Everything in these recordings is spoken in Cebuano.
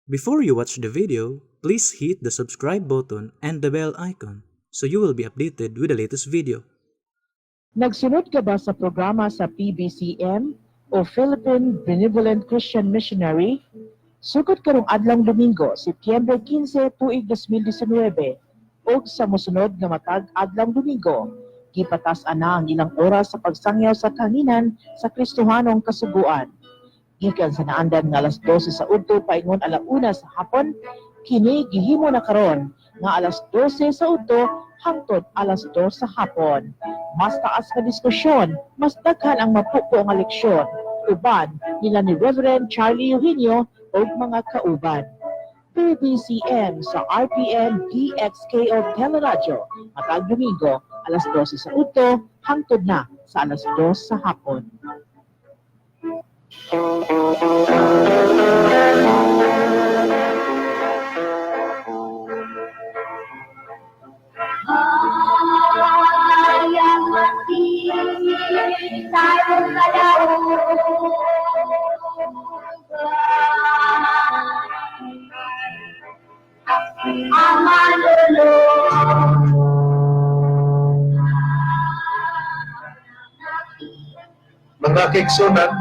Before you watch the video, please hit the subscribe button and the bell icon so you will be updated with the latest video. Nagsunod ka ba sa programa sa PBCM o Philippine Benevolent Christian Missionary? Sugod karong adlawng Domingo, Setyembre 15, tuig 2019, ug sa mosunod nga matag adlawng Domingo, gipatas-an na ang ilang oras sa pagsangyaw sa kahanginan sa Kristohanong Kasuguan. Gikan sa naandan nga alas 12 sa udto paingon alauna sa hapon, kini gihimo na karon nga alas 12 sa udto hangtod alas 2 sa hapon. Mas taas nga diskusyon, mas daghan ang mapupo nga leksyon. Uban nila ni Reverend Charlie Eugenio ug mga kauban. PBCM sa RPN DXKO Teleradyo matag Domingo alas 12 sa udto hangtod na sa alas 2 sa hapon. Bayang mati tayong kalaunan. Ang malulong Mga kaigsunan,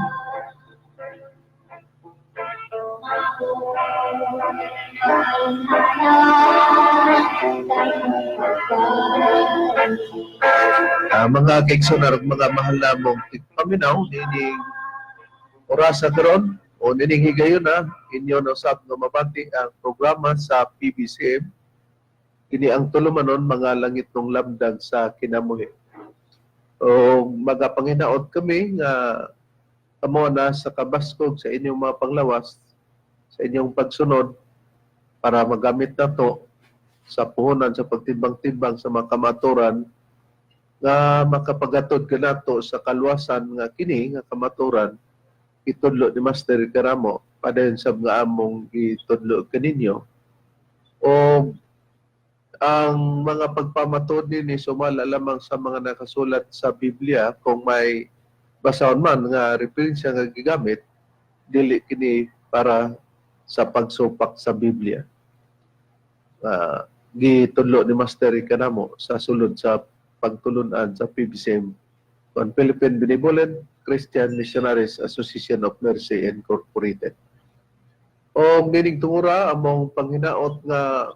mga kaigsunan ug mga mahal namong tigpaminaw nining orasa karon o nining higayon na inyo na usab nga mabati ang programa sa PBCM. Kini ang tulumanon Mga Langitnong Lamdag sa Kinabuhi. O magapanginaot kami nga kamo na sa kabaskog sa inyong mga panglawas, sa inyong pagsunod para magamit na to sa puhunan sa pagtimbang-timbang sa mga kamaturan nga makapagatod kanato sa kaluwasan, nga kini nga kamaturan itudlo ni Master Karamo padayon sa mga among gitudlo kaninyo. O ang mga pagpamatod nini sumala lamang sa mga nakasulat sa Biblia. Kung may basahon man nga referensya nga gigamit, dili kini para sa pagsupak sa Biblia. Gitudlo ni Master Kanamo sa sulod sa pagtulunan sa PBCM on Philippine Benevolent Christian Missionaries Association of Mercy Incorporated. O nining tungura, among panghinaot nga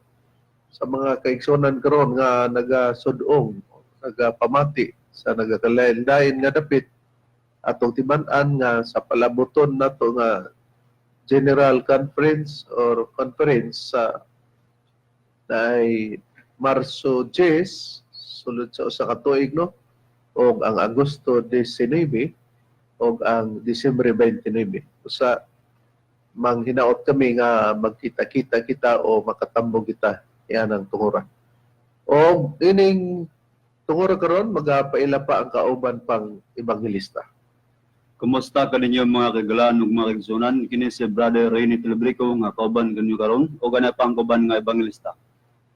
sa mga kaigsunan karon nga nagasudong, nagapamati sa nagakalain-lain nga dapit, atong timan-an nga sa palabuton nato nga General Conference or conference sa naay Marso 10 sulod sa usa ka tuig, no, og ang Agosto 19 og ang Disyembre 29, usa manghinaot kami nga magkita-kita kita o makatambog kita yan ang tungura. O ining tungura karon, magapaila pa ang kauban pang ebanghelista. Kumusta kaninyo, mga kagalaan ug mga kaigsunan? Kini si Brother Rainy Telebrico nga kauban kanyo karon o gana pa ang kauban nga ebanghelista.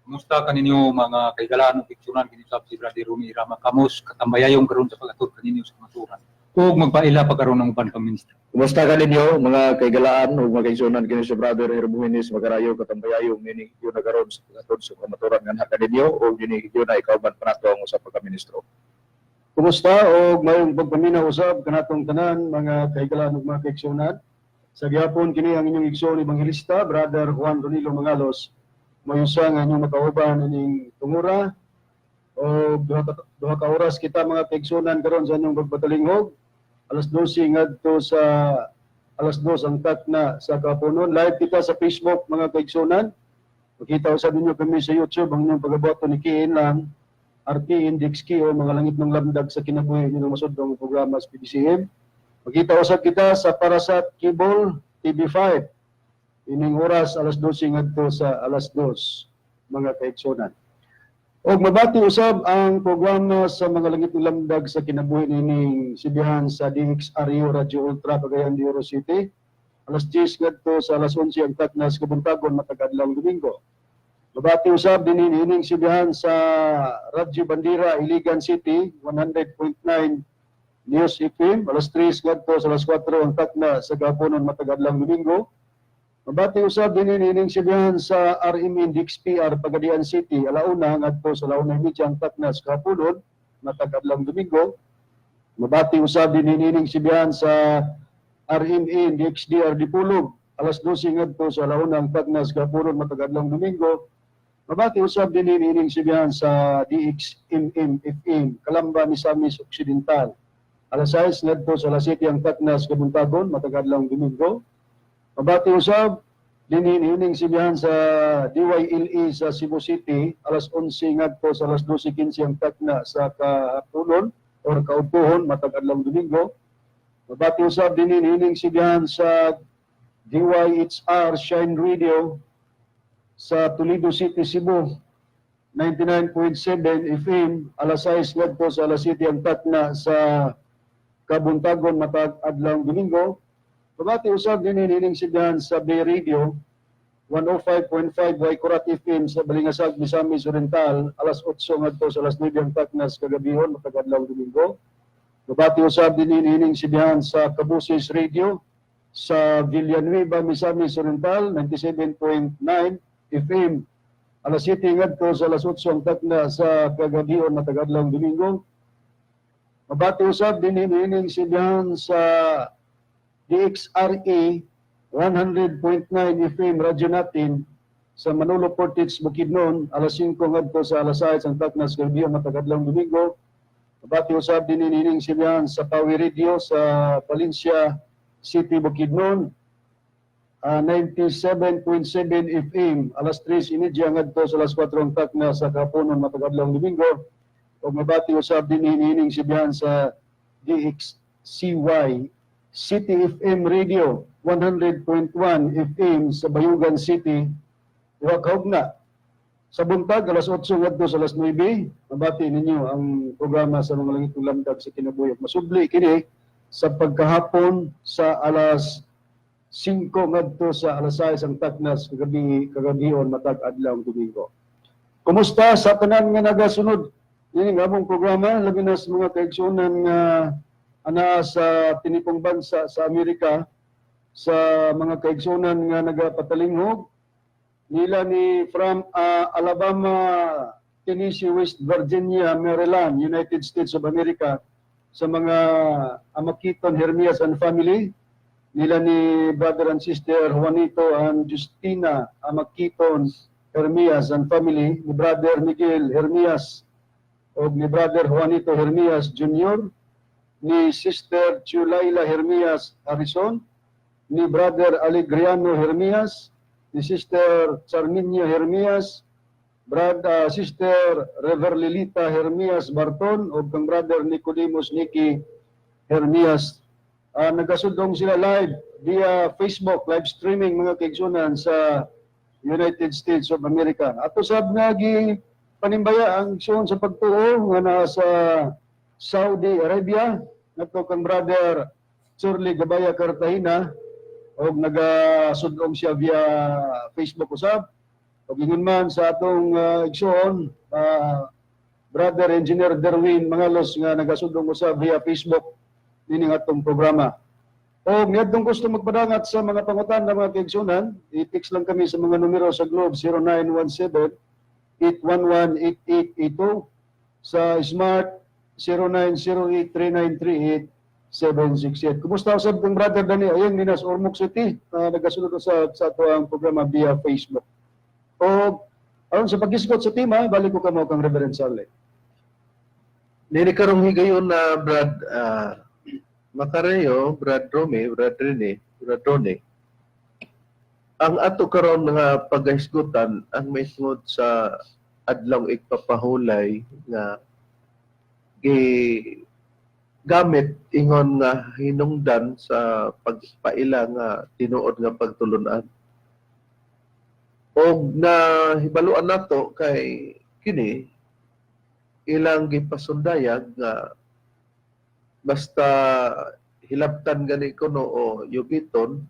Kumusta kaninyo, mga kaigalaan ug igsunan? Kini sab si Brother Rumi Rama Kamos, katambayayong karon sa pag-atod kaninyo sa kamaturan. Ug magpaila pa karon ang uban pang minister. Kumusta ka ninyo, mga kaigalaan ug mga kaigsunan? Kini si Brother Hermogenes Magarayo, katambayayong nining yun na karon sa pag-atod sa kamaturan nganha kaninyo, ug nining yun na ikauban pa nato ang usa pa ka ministro. Kumusta og mayong pagpaminaw usab kanatong tanan, mga kahigalaan ug mga kaigsunan. Sa gihapon kini ang inyong igsoon ebanghelista, Brother Juan Ronilo Mangalos. Mayo sa nga inyong makauban ining tungura og duha ka oras kita, mga kaigsunan, karon sa inyong pagpatalingog. Alas 12 ngadto sa alas 2 ang takna sa kapunon. Live kita sa Facebook, mga kaigsunan. Makita usab ninyo kami sa YouTube. Ang inyong pagaboto ni kiin lang RT Index K o Mga Langitnong Lamdag sa Kinabuhi, inyong masudlong programa sa PBCM. Makita usab kita sa Parasat Cable TV5 ining oras alas 12 ngadto sa alas 2, mga kaigsunan. Og mabati usab ang programa sa Mga Langitnong Lamdag sa Kinabuhi nining sibihan sa DXRU Radio Ultra, Cagayan de Oro City. Alas 10 ngadto sa alas 11 ang takna sa kabuntagon matag adlaw Domingo. Mabati usab din ining sibihan sa Radyo Bandera, Iligan City, 100.9 News FM, alas 3 ngadto sa alas 4 ang takna sa gaponon matag adlaw Domingo. Mabati usab dinhi niining sibihan sa RMN DXPR Pagadian City, 1:00 ngadto sa 1:30 ang taknas kahaponon matag adlawng Domingo. Mabati usab dinhi niining sibihan sa RMN DXDR Dipolog, 12:00 ngadto sa 1:00 ang taknas kahaponon matag adlawng Domingo. Mabati usab dinhi niining sibihan sa DXMM FM Calamba, Misamis Occidental, 6:00 ngadto sa 7:00 ang taknas kabuntagon matag adlawng Domingo. Mabati usab dinhi niining sibihan sa DYLE sa Cebu City, 11:00 ngadto sa 12:15 ang takna sa kahaponon or kaudtuhon matag adlawng Domingo. Mabati usab dinhi niining sibihan sa DYHR Shine Radio sa Toledo City, Cebu, 99.7 FM, 6:00 ngadto sa 7:00 ang takna sa kabuntagon matag adlawng Domingo. Mabati usab dinhi niining sibihan sa Bay Radio 105.5 Waikurat FM sa Balingasag, Misamis Oriental, 8:00 ngadto sa 9:00 ang taknas kagabihon matag adlawng Domingo. Mabati usab dinhi niining sibihan sa Kabusis Radio sa Villanueva, Misamis Oriental, 97.9 FM, 7:00 ngadto sa 8:00 ang takna sa kagabihon matag adlawng Domingo. Mabati usab dinhi niining sibihan sa DXRE 100.9 FM Radyo Natin sa Manolo Fortich, Bukidnon, 5:00 ngadto sa 6:00 ang taknas kagabion matag adlawng Domingo. Mabati usab dinhi niining sibihan sa Pawi Radio sa Valencia City, Bukidnon, 97.7 FM, 3:30 ngadto sa 4:00 ang takna sa kahaponon matag adlawng Domingo. Ug mabati usab dinhi niining sibihan sa DXCY City FM Radio 100.1 FM sa Bayugan City, duha ka hugna. Sa buntag, 8:00 ngadto sa 9:00, mabati ninyo ang programa sa mga langitong lamdag sa kinabuhi. Masubli kini sa pagkahapon sa 5:00 ngadto sa 6:00 ang taknas kagabi kagabion matag adlaw Domingo. Kumusta sa tanan nga nagasunod nining among programa, labi na sa mga kaigsuonan nga anaa sa tinipong bansa sa Amerika, sa mga kaigsuonan nga nagapatalinghog nila ni from Alabama, Tennessee, West Virginia, Maryland, United States of America, sa mga Amakiton Hermias and family, nila ni brother and sister Juanito and Justina Amakiton Hermias and family, ni Brother Miguel Hermias o ni Brother Juanito Hermias Jr., ni Sister Chulaila Hermias Harrison, ni Brother Alegriano Hermias, ni Sister Charminia Hermias, Sister Reverlilita Hermias Barton, o kang Brother Nicodemus Nicky Hermias. Nagasudong sila live via Facebook, live streaming, mga kaigsunan sa United States of America. Ato sab nga gi panimbaya ang igsoon sa pagtuo nga naa sa Saudi Arabia, ngadto kang Brother Churly Gabaya Cartagena, og nagasudong siya via Facebook usab. Og ingon man sa atong igsoon, Brother Engineer Derwin Mangalos, nga nagasudong usab via Facebook nining atong programa. O niadtong gusto magpadangat sa mga pangutana, mga kaigsunan, i-text lang kami sa mga numero sa Globe 0917 811 8882, sa Smart 0908 3938 768. Kumusta usab kang Brother Dani Ayeng Ninas, Ormoc City, nagasunod sa ato ang programa via Facebook. O aron sa paghisgot sa tema, balik ko kamo kang Reverend Charlie. Nini karong higayon na, Brad Macareo, Brad Rome, Brad Rene, Brad Rone. Ang ato karon nga paghisgutan ang may tungod sa adlaw igpapahulay nga gi gamit ingon nga hinungdan sa pagpaila nga tinuod nga pagtulunan. Og na hibaluan nato kay kini ilang gipasundayag nga basta hilabtan gani kuno o yugiton,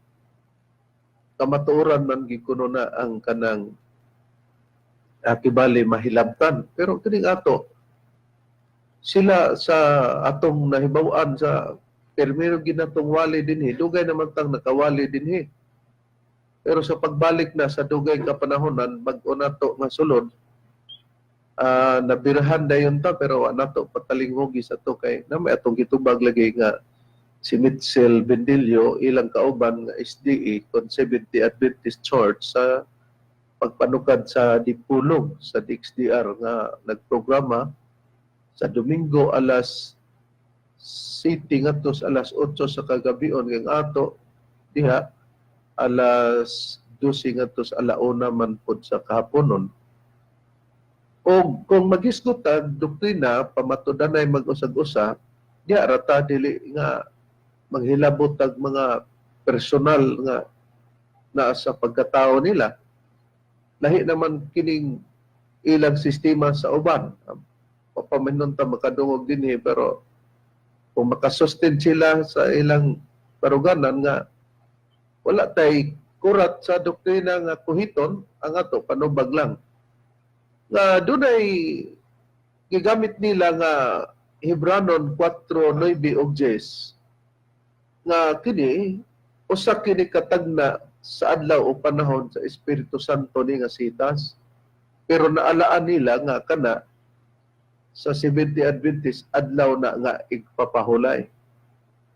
kamatuoran man gid kuno na ang kanang kibali mahilabtan. Pero kining ato sila, sa atong nahibaw-an sa permiro ginatong wali dinhi, dugay naman tang nakawali dinhi. Pero sa pagbalik na sa dugay kapanahonan, bag-o nato nga sulod, nabirahan dayon ta, pero wa nato patalinghugi sa to kay na may atong gitubag lagi nga si Mitchell Bendillo, ilang kauban nga SDA kon Seventh-day Adventist Church sa pagpanukad sa Dipulog sa DXDR nga nagprograma sa Domingo alas 7 ngadto sa alas 8 sa kagabion, kang ato diha alas 12 ngadto sa alauna man pod sa kahaponon. O kung magisgot tag doktrina, pamatudanay mag-usag-usa, diha ra ta, dili nga maghilabot tag mga personal nga naa sa pagkatao nila. Lahi naman kining ilang sistema sa uban. Papaminon ta makadungog dinhi, pero kung makasustain sila sa ilang baruganan nga wala tay kurat sa doktrina nga kuhiton, ang ato panubag lang nga dunay gigamit nila nga Hebranon 4:9 ug 10 nga kini usa kini katagna sa adlaw o panahon sa Espiritu Santo ni nga sitas, pero naalaan nila nga kana sa Seventh-day Adventist adlaw na nga igpapahulay.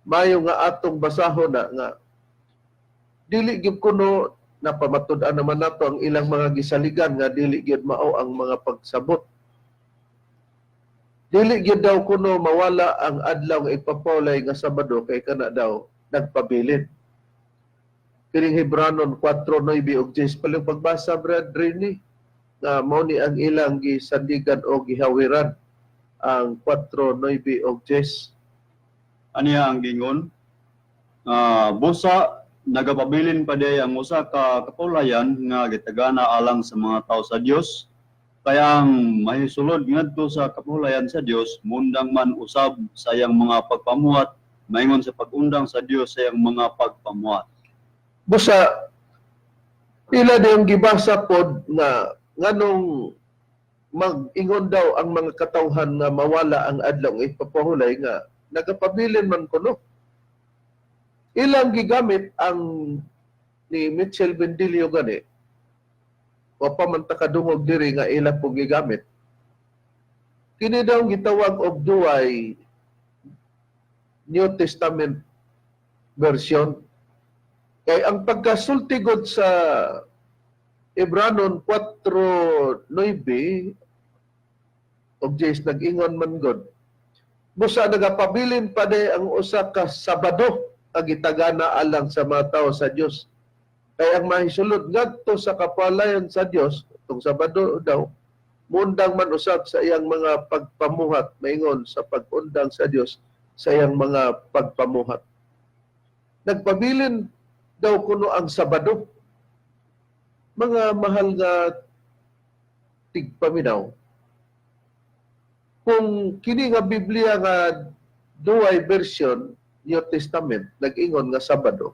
Mayo nga atong basahon na nga dili gyud kuno napamatud-an naman nato ang ilang mga gisaligan nga dili gyud mao ang mga pagsabot. Dili gyud daw kuno mawala ang adlaw nga ipapahulay nga Sabado kay kana daw nagpabilin. Kining Hebranon 4:9 ug 10 paling pagbasa, Brad Rini, nga mao ni ang ilang gisandigan o gihawiran ang 4:9 ug 10. Aniya ang gingon, busa nagapabilin pa diay ang usa ka kapulayan nga gitagana alang sa mga tao sa Dios, kaya ang mahisulod ngadto sa kapulayan sa Dios mundang man usab sa iyang mga pagpamuhat maingon sa pag-undang sa Dios sa iyang mga pagpamuhat. Busa ila yung gibasa pod nga nganong mag-ingon daw ang mga katawhan nga mawala ang adlaw nga ipapahulay nga nagapabilin man kuno. Ilang gigamit ang ni Mitchell Bendillo gani, wa pa man ta kadungog diri nga ila po gigamit. Kini daw gitawag og duway New Testament version. Kay ang pagkasulti gud sa Hebranon 4:9 og 10, nag-ingon man gud, busa nagapabilin pa diay ang usa ka Sabado ang gitagana alang sa mga tao sa Dios, kay ang mahisulod ngadto sa kapalayan sa Dios tong Sabado daw mundang man usab sa iyang mga pagpamuhat maingon sa pag-undang sa Dios sa iyang mga pagpamuhat. Nagpabilin daw kuno ang Sabado. Mga mahal nga tigpaminaw, kung kini nga Biblia nga duway version New Testament nag-ingon nga Sabado,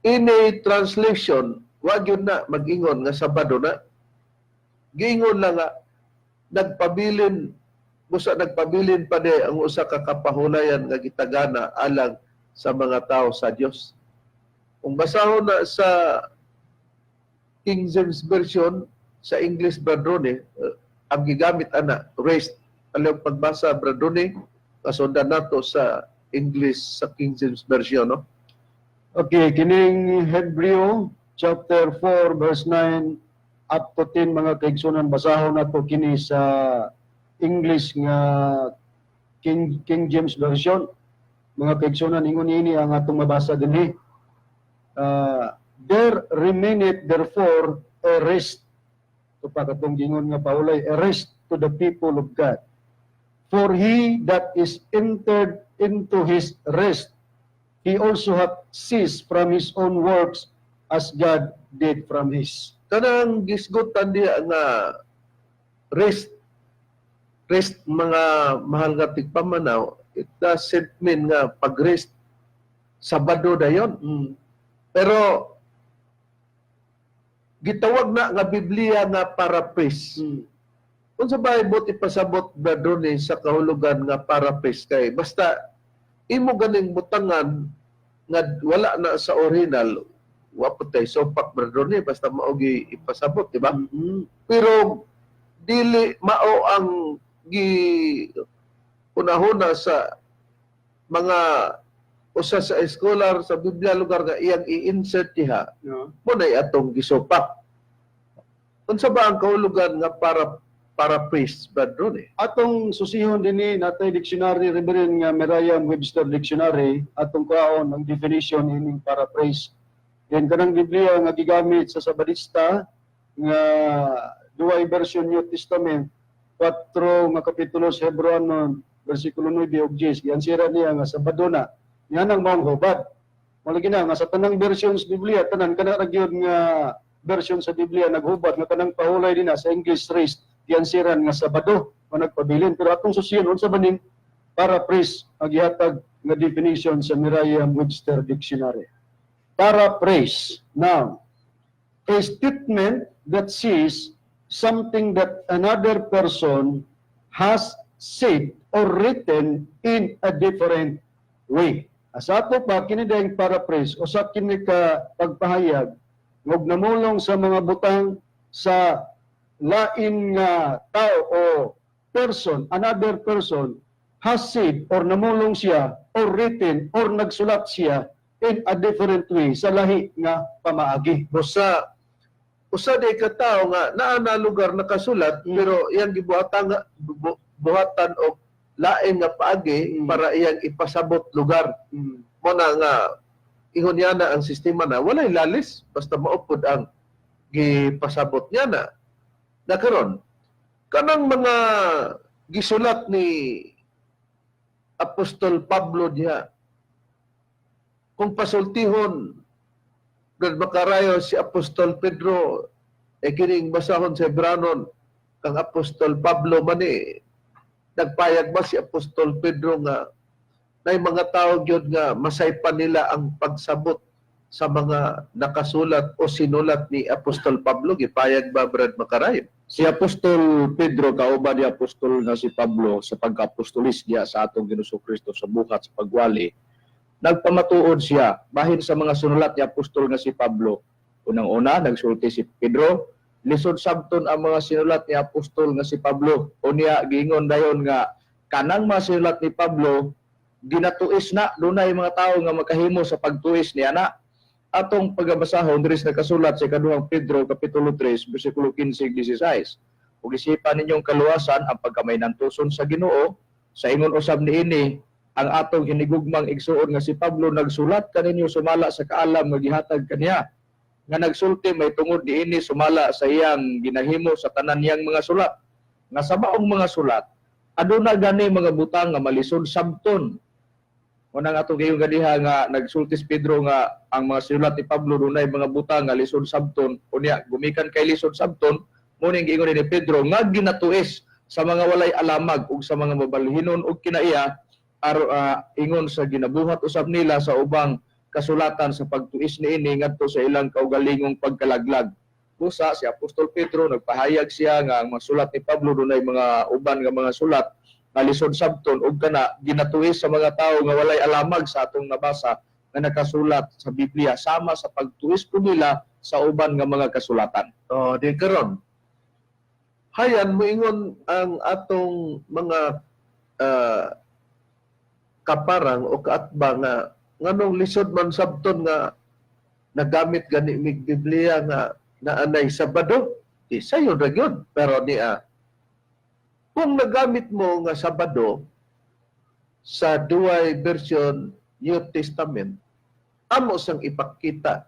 in a translation wa gyud na mag-ingon nga Sabado na. Giingon lang nga nagpabilin, busa nagpabilin pa di ang usa ka kapahulayan nga gitagana alang sa mga tao sa Dios. Kung basahon na sa King James Version sa English, Brad Ronnie, ang gigamit ana rest. Alam pagbasa, Brad Ronnie, kasundan nato sa English sa King James Version, no? Okay, kining Hebreo chapter 4 verse 9 up to 10, mga kaigsunan, basahon nato kini sa English nga King James Version. Mga kaigsunan, ingon ini ang atong mabasa dinhi. There remaineth therefore a rest, ito pa katong gingon nga paulay, a rest to the people of God. For he that is entered into his rest, he also hath ceased from his own works as God did from his. Kanang gisgutan diha nga rest, rest, mga mahal nga tigpamanaw, it doesn't mean nga pag-rest Sabado dayon. Pero gitawag na nga Biblia nga paraphrase. Unsa ba ibot ipasabot, Brad Ronnie, sa kahulugan nga paraphrase? Kay basta imo ganing butangan nga wala na sa original. Wa po tay sopak, brother, ni basta mao gi ipasabot, di ba? Mhm. Pero dili mao ang gi unahuna sa mga usa sa scholar sa Biblia lugar nga iyang i-insert diha mo na atong gisupak. Unsa ba ang kahulugan nga para paraphrase, brother ni? Atong susihon dinhi natay dictionary, Reverend, nga Merriam-Webster Dictionary. Atong kuhaon ang definition ining paraphrase. Then kanang Biblia nga gigamit sa Sabadista nga duay version New Testament, 4 nga kapitulo sa Hebreano bersikulo 9 ug 10, giansira niya nga Sabado na niya nang maong hubad. Mao lagi na nga sa tanang versions Biblia, tanan kana ra gyud nga version sa Biblia naghubad nga kanang pahulay dinha sa English race giansiran nga Sabado o nagpabilin. Pero atong susiyon unsa ba ning paraphrase ang gihatag nga definition sa Merriam-Webster Dictionary. Paraphrase, noun: a statement that says something that another person has said or written in a different way. Sa ato pa, kini dayang paraphrase usa kini ka pagpahayag ug namulong sa mga butang sa lain nga tao o person, another person has said or namulong siya or written or nagsulat siya in a different way, sa lahi nga pamaagi. Busa usa day ka tawo nga naa na lugar nakasulat pero iyang gibuhatan nga buhatan og lain nga paagi para iyang ipasabot lugar. Mo na nga ingon niya na ang sistema na walay lalis basta maupod ang gipasabot niya na. Na karon kanang mga gisulat ni Apostol Pablo diha, kung pasultihon, Brad Makarayo, si Apostol Pedro e kining basahon sa Hebranon kang Apostol Pablo man eh, nagpayag ba si Apostol Pedro nga nay mga tao gyud nga masaypan nila ang pagsabot sa mga nakasulat o sinulat ni Apostol Pablo? Gipayag ba, Brad Makarayo? Si Apostol Pedro kauban ni Apostol nga si Pablo sa pagka-apostolis diya sa atong Ginoong Kristo sa buhat sa pagwali. Nagpamatuod siya bahin sa mga sinulat ni Apostol nga si Pablo. Unang-una, nagsulti si Pedro, lisod sabton ang mga sinulat ni Apostol nga si Pablo. Unya giingon dayon nga kanang mga sinulat ni Pablo ginatuis na, dunay mga tawo nga makahimo sa pagtuis niya na. Atong pagabasahon diri sa nakasulat sa ikaduhang Pedro kapitulo 3 bersikulo 15 16. Ug isipan ninyong kaluwasan ang pagkamahinantuson sa Ginoo. Sa ingon usab niini, ang atong hinigugmang igsuon nga si Pablo nagsulat kaninyo sumala sa kaalam nga gihatag kaniya nga nagsulti may tungod niini sumala sa iyang ginahimo sa tanan niyang mga sulat nga sa maong mga sulat aduna gani mga butang nga malisod sabton. Una nga atong gayon ganiha nga nagsulti si Pedro nga ang mga sinulat ni Pablo dunay mga butang nga lisod sabton. Unya gumikan kay lisod sabton, mo ning giingon ni Pedro nga ginatuis sa mga walay alamag ug sa mga mabalhinon og kinaiya ingon sa ginabuhat usab nila sa ubang kasulatan sa pagtuis niini ngadto sa ilang kaugalingong pagkalaglag. Busa si Apostol Pedro nagpahayag siya nga ang mga sulat ni Pablo dunay mga uban nga mga sulat nga lisod sabton ug kana ginatuis sa mga tawo nga walay alamag sa atong nabasa nga nakasulat sa Biblia sama sa pagtuis po nila sa uban nga mga kasulatan. Oh, di karon. Hayan moingon ang atong mga kaparang o kaatba nga nganong lisod man sabton nga nagamit gani mig Biblia nga naanay Sabado, di sayo ra gyud. Pero niya kung nagamit mo nga Sabado sa duay version New Testament, amo sang ipakita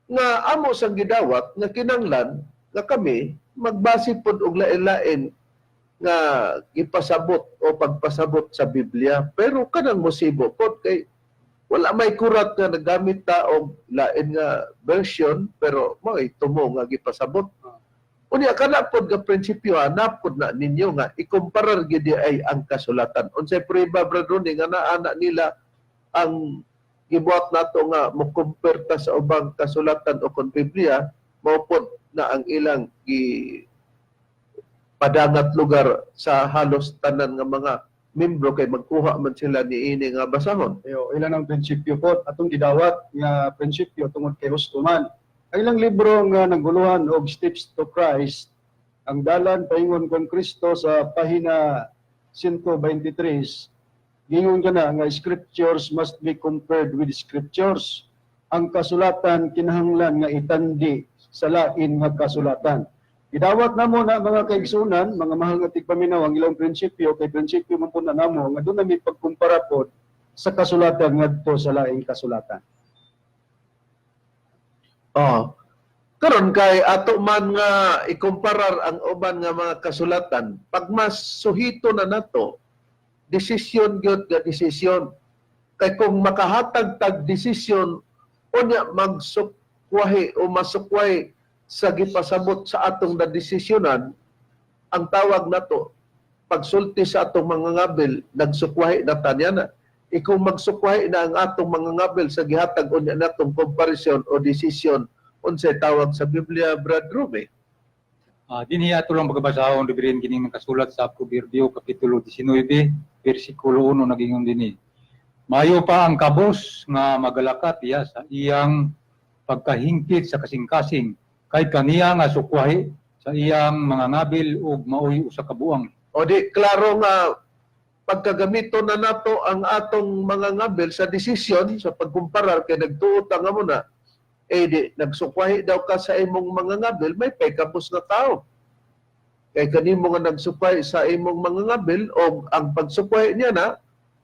nga amo sang gidawat nga kinanglan nga kami magbase pod og lain-lain nga gipasabot o pagpasabot sa Biblia, pero kanang musibo pod kay wala may kurat nga nagamit ta og lain nga version pero mao tumo nga gipasabot. Unya kana pod nga prinsipyo hanap pod na ninyo nga ikumparar gyud ay ang kasulatan. Unsay prueba, brother Ronnie, nga naa na nila ang gibuhat nato nga mo-compare ta sa ubang kasulatan o kon Biblia mao pod na ang ilang gi padangat lugar sa halos tanan nga mga membro kay magkuha man sila niini nga basahon. Ayo, ilan ang prinsipyo po atong gidawat nga prinsipyo tungod kay husto man. Ang ilang libro nga naguluhan og Steps to Christ, ang dalan paingon kang Kristo sa pahina 123, gingon ka na nga scriptures must be compared with scriptures. Ang kasulatan kinahanglan nga itandi sa lain nga kasulatan. Gidawat namo na, mga kaigsunan, mga mahal nga tigpaminaw, ang ilang prinsipyo kay prinsipyo man po na namo nga doon nami pagkumpara pod sa kasulatan ngadto sa laing kasulatan. Oh. Karon kay ato man nga ikumparar ang uban nga mga kasulatan, pag mas suhito na nato, desisyon gyud nga desisyon. Kay kung makahatag tag desisyon unya magsukwahi o masukway sa gipasabot sa atong nadesisyonan, ang tawag nato pagsulti sa atong mga ngabil, nagsukwahi na tanya na. Ikaw magsukwahi na ang atong mga ngabil sa gihatag unya natong komparison o desisyon, unsay tawag sa Biblia, Brad Rumi? Dinhi ato lang pagkabasahon Reverend kining nakasulat sa Proverbio kapitulo 19 bersikulo 1, nagingon dinhi. Mayo pa ang kabos nga magalakat iya sa iyang pagkahingpit sa kasing-kasing kay kaniya nga sukwahi sa iyang mga ngabil ug maoy usa ka buang. O di klaro nga pagkagamito na nato ang atong mga ngabil sa desisyon sa pagkumparar kay nagtuo ta nga muna, eh di nagsukwahi daw ka sa imong mga ngabil, may pay kabos nga tao kay kanimo nga nagsukwahi sa imong mga ngabil o ang pagsukwahi niya na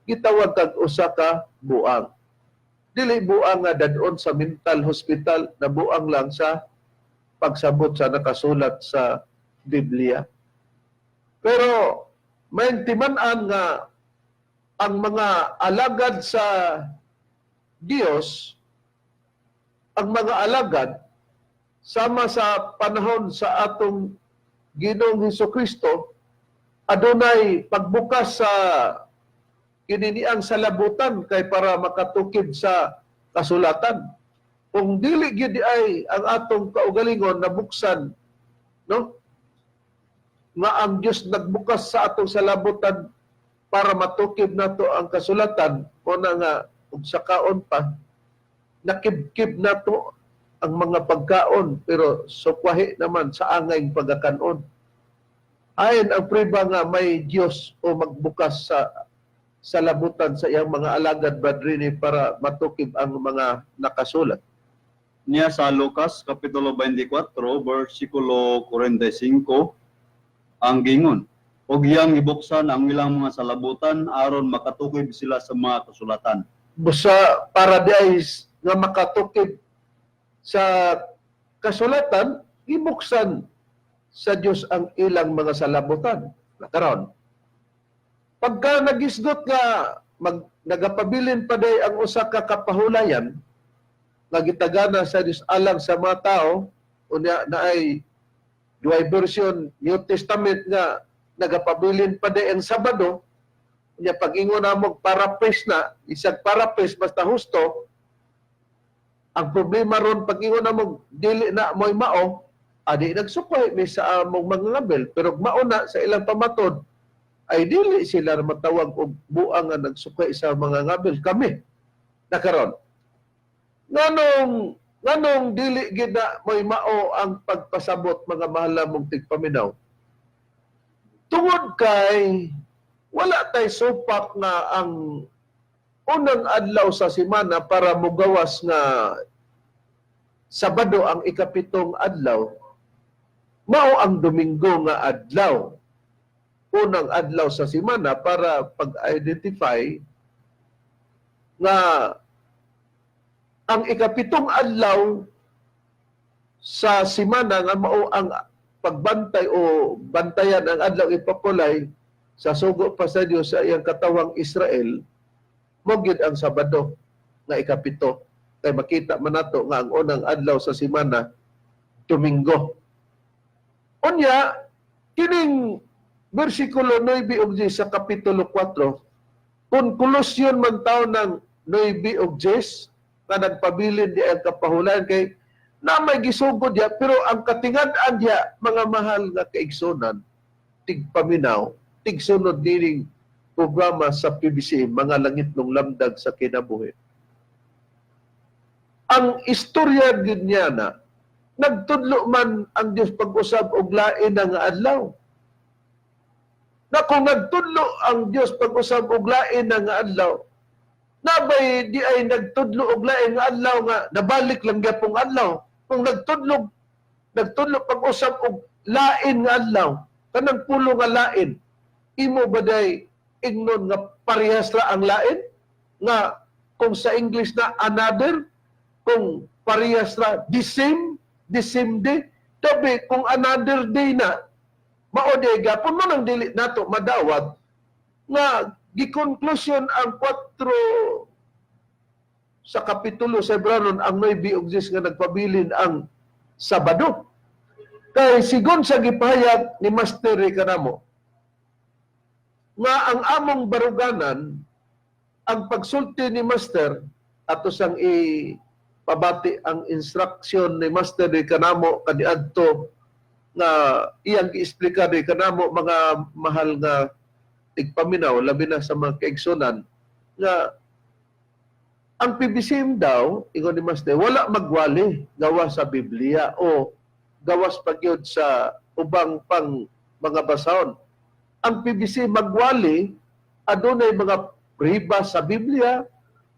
gitawag kag usa ka buang. Dili buang nga dadon sa mental hospital, na buang lang sa pagsabot sa nakasulat sa Biblia. Pero may timan-an nga ang mga alagad sa Dios, ang mga alagad sama sa panahon sa atong Ginoong Hesus Kristo, adunay pagbukas sa kininiang salabutan kay para makatukib sa kasulatan. Kung dili gyud ay ang atong kaugalingon nabuksan, no, nga ang Dios nagbukas sa atong salabutan para matukib nato ang kasulatan, o na nga ug sa kaon pa nakibkib nato ang mga pagkaon pero sukwahi naman sa angay pagkakanon. Ayon ang priba nga may Dios o magbukas sa salabutan sa iyang mga alagad, Badrini, para matukib ang mga nakasulat. Niya sa Lucas kapitulo 24 bersikulo 45 ang gingon, ug iyang gibuksan ang ilang mga salabutan aron makatukib sila sa mga kasulatan. Busa para di ay nga makatukib sa kasulatan, ibuksan sa Dios ang ilang mga salabutan. Karon, pagka nagisgot nga nagapabilin pa day ang usa ka kapahulayan nga gitagana sa Dios alang sa mga tao, unya na ay duay version New Testament nga nagapabilin pa day ang Sabado, unya pag-ingon namo paraphrase na, isag paraphrase basta husto. Ang problema ron, pag-ingon namo dili na mo'y mao, adi nagsukoy mi sa among mga ngabel, pero mao na sa ilang pamatod ay dili sila matawag og buang nga nagsukay sa mga ngabil kami. Nakaron, nganong dili gid na mo'y mao ang pagpasabot, mga mahal mong tigpaminaw? Tungod kay wala tay supak nga ang unang adlaw sa semana para mugawas nga Sabado ang ikapitong adlaw, mao ang Domingo nga adlaw, unang adlaw sa semana, para pag-identify nga ang ikapitong adlaw sa semana nga mao ang pagbantay o bantayan ang adlaw ipapulay sa sugo pa sa Dios sa iyang katawang Israel, mo gyud ang Sabado nga ikapito, kay makita man nato nga ang unang adlaw sa semana, Domingo. Unya kining bersikulo 9 ug 10 sa kapitulo 4, konklusyon man taw ng 9 ug 10 nga nagpabilin di ang kapahulayan kay na may gisugod diya, pero ang katingad-an diya, mga mahal nga kaigsunan tigpaminaw, tigsunod nining programa sa PBC, Mga Langitnong Lamdag sa Kinabuhi. Ang istorya gyud niya na nagtudlo man ang Dios pag-usab og lain nga adlaw. Na kung nagtudlo ang Dios pag-usab og lain nga adlaw, nabay di ay nagtudlo og lain nga adlaw nga nabalik lang gyapong adlaw. Kung nagtudlo pag-usab og lain nga adlaw, kanang pulo nga lain, imo ba day ingnon nga parehas ra ang lain? Nga kung sa English na another, kung parehas ra the same day, tabi kung another day na, mao day gapon mo nang dili nato madawat nga gi-conclusion ang 4 sa kapitulo sa Hebranon ang 9 ug 10 nga nagpabilin ang Sabado. Kay sigon sa gipahayag ni Master kanamo nga ang among baruganan, ang pagsulti ni Master, ato sang ipabati ang instruction ni Master di kanamo kaniadto nga iyang giesplika di kanamo, mga mahal nga tigpaminaw, labi na sa mga kaigsunan, nga ang PBCM daw, ingon ni Master, wala magwali gawas sa Biblia o gawas pagyud sa ubang pang mga basahon. Ang PBC magwali adunay mga priba sa Biblia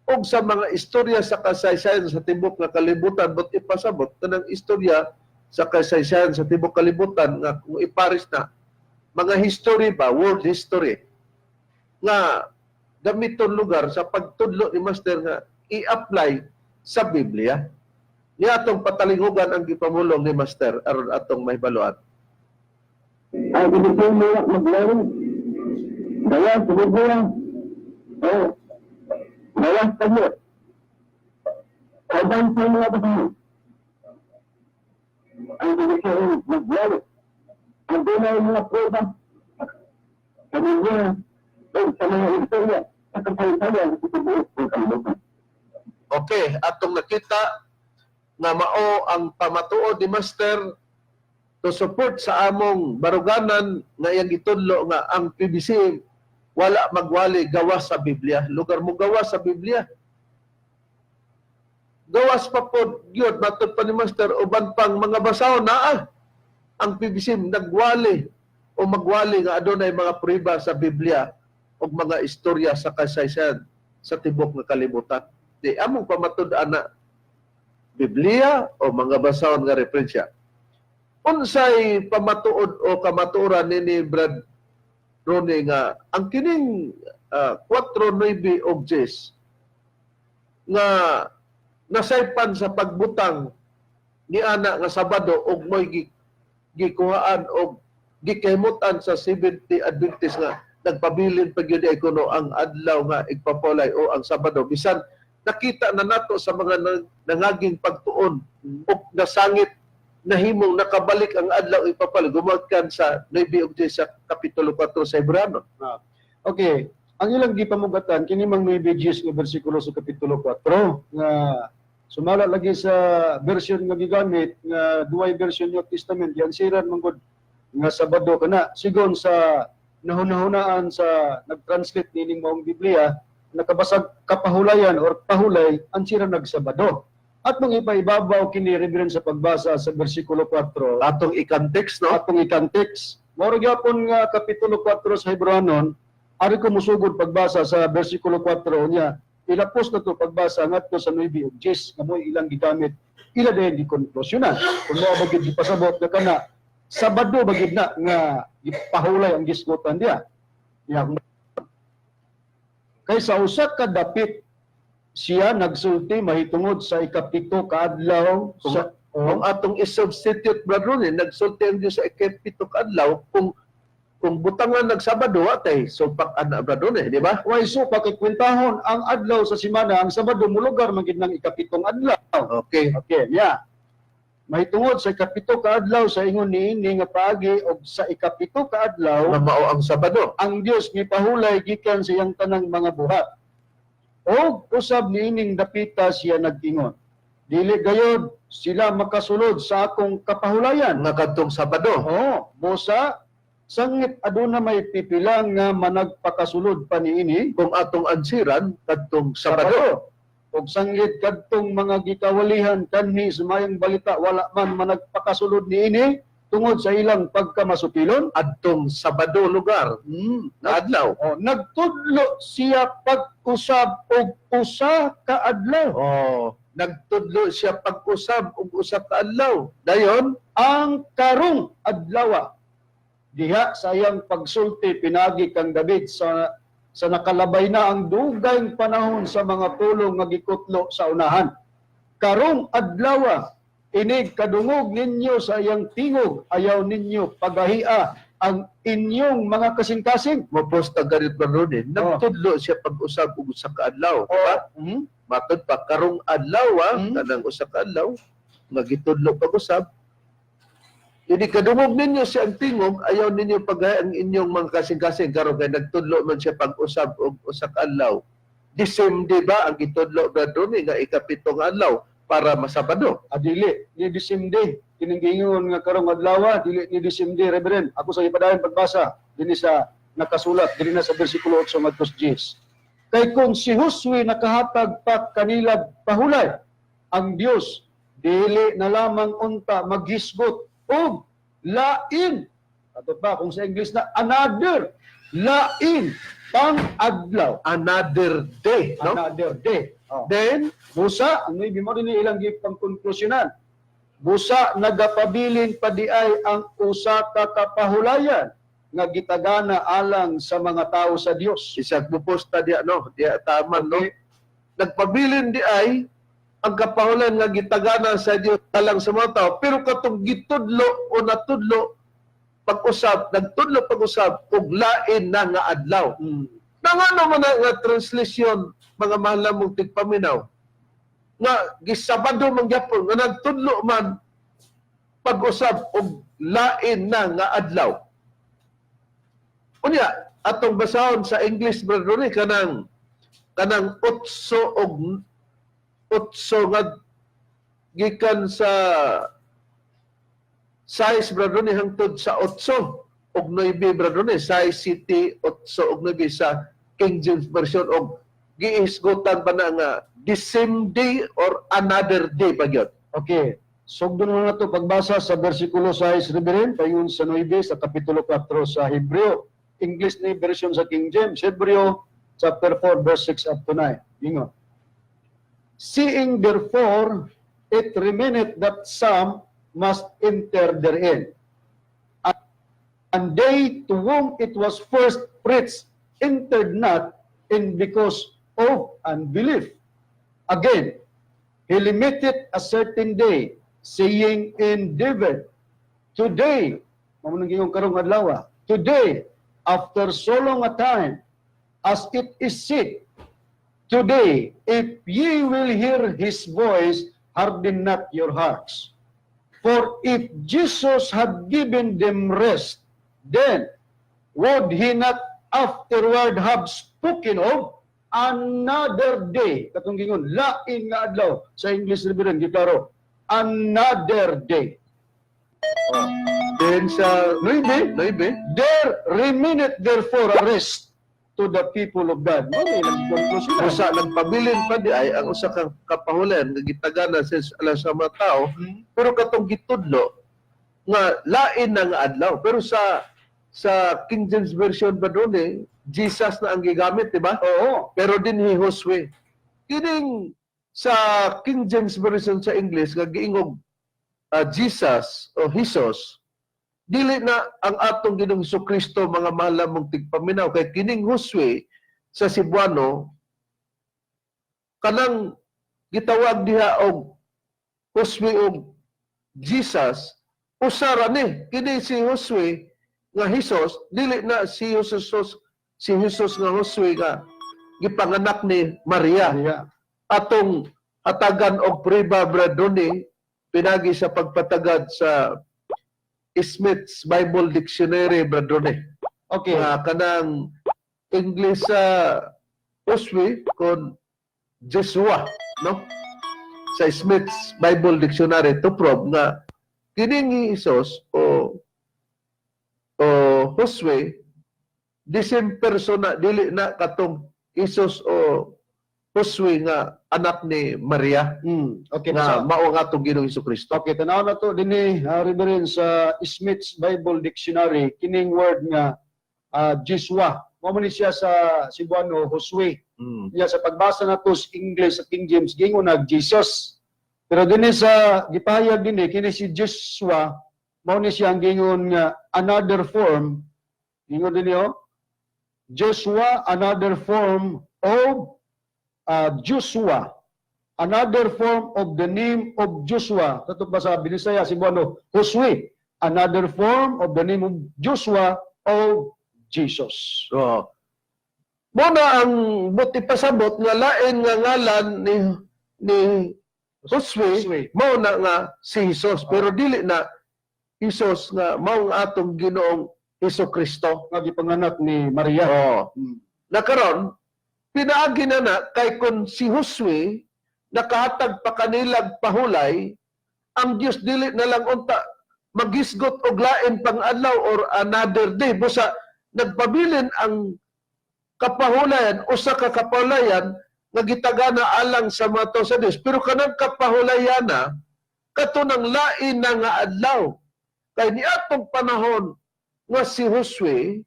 o sa mga istorya sa kasaysayan sa tibok nga kalibutan, but ipasabot kanang istorya sa kasaysayan sa tibok kalibutan nga kung ipares na mga history ba, world history, nga gamiton lugar sa pagtudlo ni Master nga i-apply sa Biblia. Ni atong patalingugan ang gipamulong ni Master aron atong mahibaluan. Ang ibig mo maglaro. Kaya siguro oh, wala tayo. Kadang sa mga bahay. Ang ibig sabihin, maglaro. Ang dunay mga prueba sa Biblia o sa mga istorya sa kasaysayan sa tibuok ng kalibutan. Okay, atong nakita nga mao ang pamatuod ni Master to support sa among baruganan nga iyang gitudlo nga ang PBC wala magwali gawas sa Biblia. Lugar mo gawas sa Biblia. Gawas pa pod gyud matud pa ni Master uban pang mga basahon naa ang PBC nagwali o magwali nga adunay mga prueba sa Biblia o mga istorya sa kasaysayan sa tibok nga kalibutan. Di among pamatud-an na Biblia o mga basahon nga referensya. Unsay pamatuod o kamatuoran nini, Brad Ronnie, nga ang kining 4:9 og 10 nga nasaypan sa pagbutang ni ana nga Sabado og mo'y gikuhaan og gikahimutan sa 70 Adventist nga nagpabilin pa gyud ay kuno ang adlaw nga igpapulay o ang Sabado, bisan nakita na nato sa mga nangaging pagtuon ug nasangit nahimong nakabalik ang adlaw ipapalay gumakan sa 9 ug 10 sa kapitulo 4 sa Hebrano? Okay. Ang ilang gipamugatan kini mang 9 nga bersikulo sa kapitulo 4 nga sumala lagi sa version nga gigamit nga duay version New Testament, yan siran manggod nga Sabado kana sigon sa nahunahunaan sa nag-translate nining maong Biblia, nakabasag kapahulayan or pahulay ang sira nagsabado at nung ipaibabaw kini, Reverend, sa pagbasa sa bersikulo 4 Atong i-context, no? Atong i-context. Mao gyapon nga kapitulo 4 sa Hebreanon, ari ko musugod pagbasa sa bersikulo 4 niya. Ilapos na to pagbasa ngadto sa 9 ug 10 nga mo'y ilang gigamit. Ila din gikonklusyonan. Kung mao ba gid gipasabot nga kana Sabado ba gid na nga gipahulay ang gisgutan diya. Ya, kay sa usa ka dapit siya nagsulti mahitungod sa ikapito ka adlaw sa Kung atong i-substitute, Brad Ronnie, nagsulti ang Diyos sa ikapito ka adlaw, kung butangan nagsabado atay supak ana, Brad Ronnie, di ba? Way so pakikwentahon ang adlaw sa simana, ang Sabado mulugar man gid ng ikapitong adlaw. Okay. Okay, yeah. Mahitungod sa ikapito ka adlaw sa ingon niini nga paagi og sa ikapito ka adlaw Nga mao ang Sabado. Ang Dios mipahulay gikan sa iyang tanang mga buhat. Og usab niining dapita siya nag-ingon: "Dili gayod sila makasulod sa akong kapahulayan." Nga kadtong Sabado. Oo, busa Sangit aduna may pipila nga managpakasulod pa niini Kung atong ansiran kadtong Sabado. Ug sangit kadtong mga gikawalihan kanhi sa mayong balita wala man managpakasulod niini tungod sa ilang pagkamasupilon. Adtong Sabado lugar na adlaw. Oh, nagtudlo siya pag-usab og usa ka adlaw. Oh, nagtudlo siya pag-usab og usa ka adlaw. Dayon, Ang karong adlaw diha sa iyang pagsulti pinagi kang David sa nakalabay na ang dugayng panahon sa mga pulong nga gikutlo sa unahan. Karong adlaw, inig kadungog ninyo sa iyang tingog, ayaw ninyo pagahia ang inyong mga kasing-kasing. Moposta ganit ba ron eh, nagtudlo siya pag-usab og usa ka adlaw. Diba? Matod pa karong adlaw kanang usa ka adlaw nga gitudlo pag-usab. Ini kadungog ninyo siya ang tingog, ayaw ninyo paghay ang inyong mga kasing-kasing karon kay nagtudlo man siya pag-usab og usa ka adlaw. The same day ba ang gitudlo brother Ronnie nga ikapitong adlaw para masabado? Adili ni Disimde kining giingon nga karong adlaw, dili ni Disimde, Reverend. Ako sa ipadayon pagbasa dinhi sa nakasulat dinhi na sa bersikulo 8 ngadto sa 10. Kay kung si Josue nakahatag pa kanila pahulay, ang Dios dili na lamang unta maghisgot og lain, ato pa kung sa English na another, lain pang adlaw. Another day, no? Another day, oh. Then, Busa, ang nuibi mo rin ilang gipangkonklusyonan. Busa nagapabilin pa di ay ang usa ka kapahulayan nga gitagana alang sa mga tao sa Dios. Isang muposta diya, no? Diya taman, no? Nagpabilin di ay ang kapahulan nga gitagana sa Dios alang sa mga tao, pero katong gitudlo o natudlo pag-usab, nagtudlo pag-usab og lain na nga adlaw. Nangano man na nga translation, mga mahal na mong tigpaminaw, nga gisabado man gyapon nga nagtudlo man pag-usab og lain na nga adlaw. Unya, atong basahon sa English, Brother Ronnie, kanang otso og otso nga gikan sa 6, Brother Ronnie, hangtod sa 8 og 9, Brother Ronnie, 6 City 8 og 9 sa King James Version og giisgutan pa na nga the same day or another day pa gyud. Okay. Sugdon na nato pagbasa sa bersikulo 6, Reverend, payon sa 9 sa kapitulo 4 sa Hebreo. English ni version sa King James, Hebreo chapter 4 verse 6 up to 9. Ingon. Seeing therefore it remaineth that some must enter therein, and they to whom it was first preached entered not in because of unbelief. Again, he limited a certain day, saying in David, "Today," mao nang giingon karong adlaw, "today, after so long a time, as it is said, today, if ye will hear his voice, harden not your hearts. For if Jesus had given them rest, then would he not afterward have spoken of another day?" Katong gingon, lain nga adlaw sa English, Reverend, giklaro. Another day. Then sa Nuibe, 9, there remaineth therefore a rest to the people of God. Mao na ilang conclusion. Usa nagpabilin pa di ay ang usa ka kapahulan nga gitagana sa alang sa mga tao, pero katong gitudlo nga lain na nga adlaw, pero sa King James Version ba doon eh, Jesus na ang gigamit, di ba? Oo. Pero din hi Josue kining sa King James Version sa English nga giingog Jesus o Jesus, dili na ang atong Ginoong Kristo, mga mahal mong tigpaminaw, kay kining Josue sa Cebuano kanang gitawag diha og Josue og Jesus, usa ra ni. Kini si Josue nga Jesus, dili na si Jesus nga Josue nga gipanganak ni Maria. Maria. Atong hatagan og priba, Brad Ronnie, pinagi sa pagpatagad sa Smith's Bible Dictionary, Brad Ronnie. Nga kanang English sa Josue kon Joshua, no? Sa Smith's Bible Dictionary to prove nga kining Jesus o Josue, the same person na, dili na katong Jesus o Josue nga anak ni Maria Okay, nga so, mao nga atong Ginoong Kristo. Okay, tanaw na to dinhi, Reverend, sa Smith's Bible Dictionary kining word nga Joshua. Mao man ni siya sa Cebuano Josue. Niya sa pagbasa nato sa English sa King James, gingon nag Jesus. Pero dinhi sa gipahayag dinhi, kini si Joshua mao ni siya ang gingon nga another form, gingon dinhi oh, Joshua, another form of Joshua, another form of the name of Joshua. Kato pa sa Binisaya, Cebuano, Josue, another form of the name of Joshua of Jesus. So, mo na ang buti pasabot nga lain nga ngalan ni Josue, Josue. Mao na nga si Jesus, pero dili na Jesus nga mao ang atong Ginoong Hesus Kristo. Nga gipanganak ni Maria. Oh. Na karon pinaagi na na kay kun si Josue nakahatag pa kanilag pahulay, ang Dios dili na lang unta magisgot og lain pang adlaw or another day, busa nagpabilin ang kapahulayan, usa ka kapahulayan nga gitagana alang sa mga tao sa Dios, pero kanang kapahulayan na kato nang lain na nga adlaw, kay niadtong panahon nga si Josue,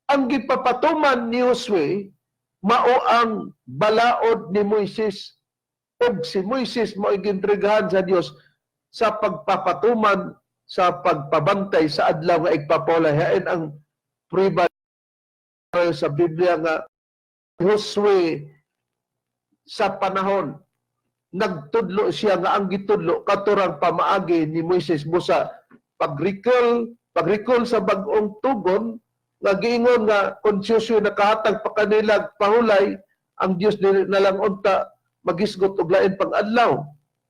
ang gipapatuman ni Josue mao ang balaod ni Moises, ug si Moises mao gintregahan sa Dios sa pagpapatuman sa pagpabantay sa adlaw nga igpapahulay. Hain ang prueba sa Biblia nga Josue sa panahon nagtudlo siya nga ang gitudlo katurang pamaagi ni Moises, busa pag-recall sa bag-ong tugon nga giingon nga kung si Josue nakahatag pa kanilag pahulay, ang Dios dili na lang unta magisgot og lain pang adlaw.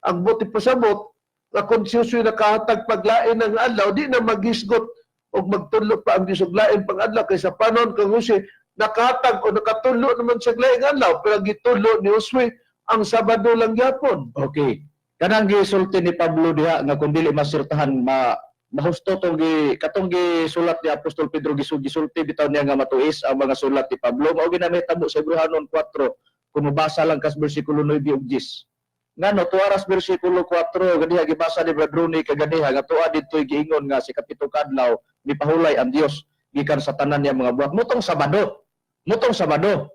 Ang buti pasabot nga kung si Josue nakahatag paglain ng adlaw, di na magisgot og magtudlo pa ang Dios og lain pang adlaw, kay sa panahon kang Josue nakahatag o nakatudlo naman sa laing adlaw, pero gitudlo ni Josue ang Sabado lang gyapon. Okay. Kanang gisulti ni Pablo diha nga kung dili masertahan ma mahusto tong gi katong gisulat ni Apostol Pedro, gisulti bitaw niya nga matuis ang mga sulat ni Pablo. Mao ginamahitabo sa Hebreohanon 4 kung mobasa lang kas bersikulo 9 ug 10. Ngano tuaras bersikulo 4 ganiha gibasa ni Brad Rooney kaganiha nga tuwa didto'y giingon nga sa ikapito kadlaw mipahulay ang Dios gikan sa tanan niya mga buhat motong Sabado, motong Sabado,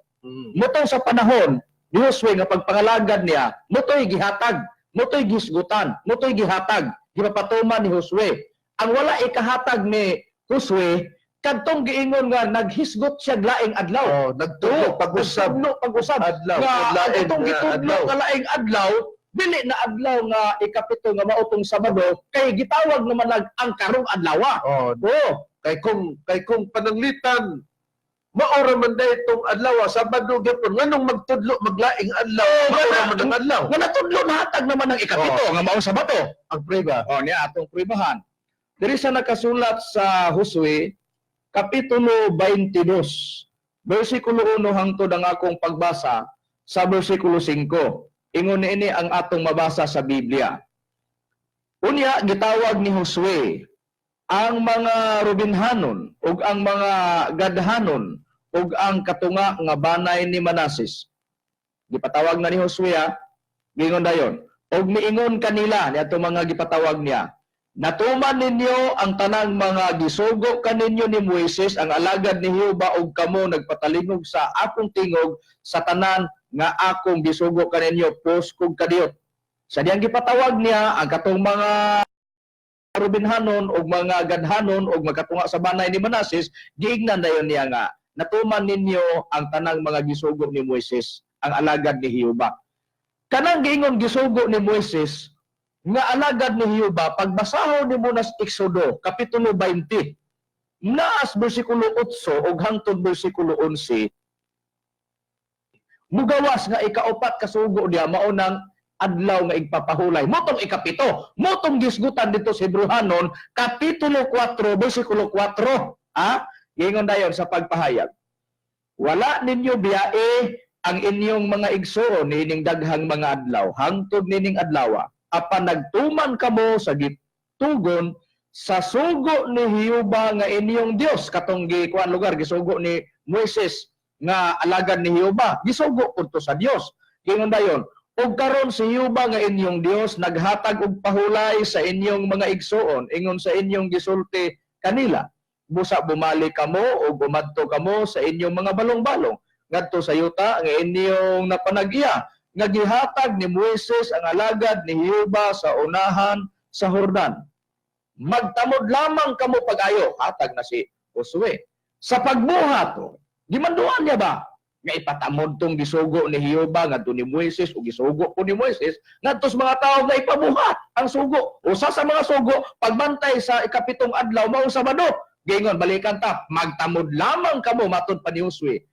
motong sa panahon ni Josue nga pagpangalagad niya, moto'y gihatag, moto'y gisgutan, moto'y gihatag, gipapatuman ni Josue. Ang wala ikahatag ni Josue, kadtong giingon nga naghisgot siya laing adlaw. Oh, nagtudlo Oo, pag-usab nagtudlo pag-usab. adlaw, Nga og lain ang itong nga gitudlo adlaw. nga laing adlaw, dili na adlaw nga ikapito nga mautong Sabado, kay gitawag naman lag ang karong adlawa. Oh, Oo. Kay kung pananglitan mao ra man day itong adlaw, Sabado gyapon, nganong magtudlo maglaing adlaw? Oo, mao ra wala. man ang adlaw. Nga natudlo, nahatag naman ang ikapito nga maong Sabado. Ang prueba. O niya atong pruebahan. Diri sa nakasulat sa Josue kapitulo 22 bersikulo 1 hangtod ang akong pagbasa sa bersikulo 5. Ingon niini ang atong mabasa sa Biblia. Unya gitawag ni Josue ang mga Rubenhanon ug ang mga Gadhanon ug ang katunga nga banay ni Manases. Gipatawag na ni Josue, ah. Giingon dayon. Og miingon kanila niadto mga gipatawag niya: "Natuman ninyo ang tanang mga gisugo kaninyo ni Moises ang alagad ni Jehova ug kamo nagpatalingog sa akong tingog sa tanan nga akong gisugo kaninyo puskog kadiyot." Sa diyang gipatawag niya ang katong mga Rubenhanon ug mga Gadhanon ug magkatunga sa banay ni Manases, giingnan dayon niya nga natuman ninyo ang tanang mga gisugo ni Moises ang alagad ni Jehova. Kanang giingon gisugo ni Moises nga alagad ni Jehova, pagbasahon nimo nas Exodo kapitulo 20 naas bersikulo 8 ug hangtod bersikulo 11, mugawas nga ikaupat kasugo diya mao nang adlaw nga igpapahulay, motong ikapito, motong gisgutan dito sa Hebreohanon kapitulo 4 bersikulo 4, ah. Giingon dayon sa pagpahayag, "Wala ninyo biyae ang inyong mga igsoon niining daghang mga adlaw hangtod nining adlawa, apan nagtuman kamo sa gitugon Sa sugo ni Jehova nga inyong Dios, katong gikuan lugar gisugo ni Moises nga alagad ni Jehova, gisugo pud to sa Dios. Gingon dayon, ug karon si Jehova nga inyong Dios naghatag og pahulay sa inyong mga igsuon ingon sa inyong gisulti kanila. Busa bumalik kamo ug umadto kamo sa inyong mga balong-balong ngadto sa yuta nga inyong napanag-iya nga gihatag ni Moises ang alagad ni Jehova sa unahan sa Jordan. Magtamod lamang kamo pag-ayo, hatag na si Josue. Sa pagbuhat, oh, gimanduan niya ba nga ipatamod tong gisugo ni Jehova ngadto ni Moises o gisugo po ni Moises ngadto sa mga tao nga ipabuhat ang sugo? Usa sa mga sugo, pagbantay sa ikapitong adlaw mao Sabado. Giingon, balikan ta, magtamod lamang kamo, matud pa ni Josue,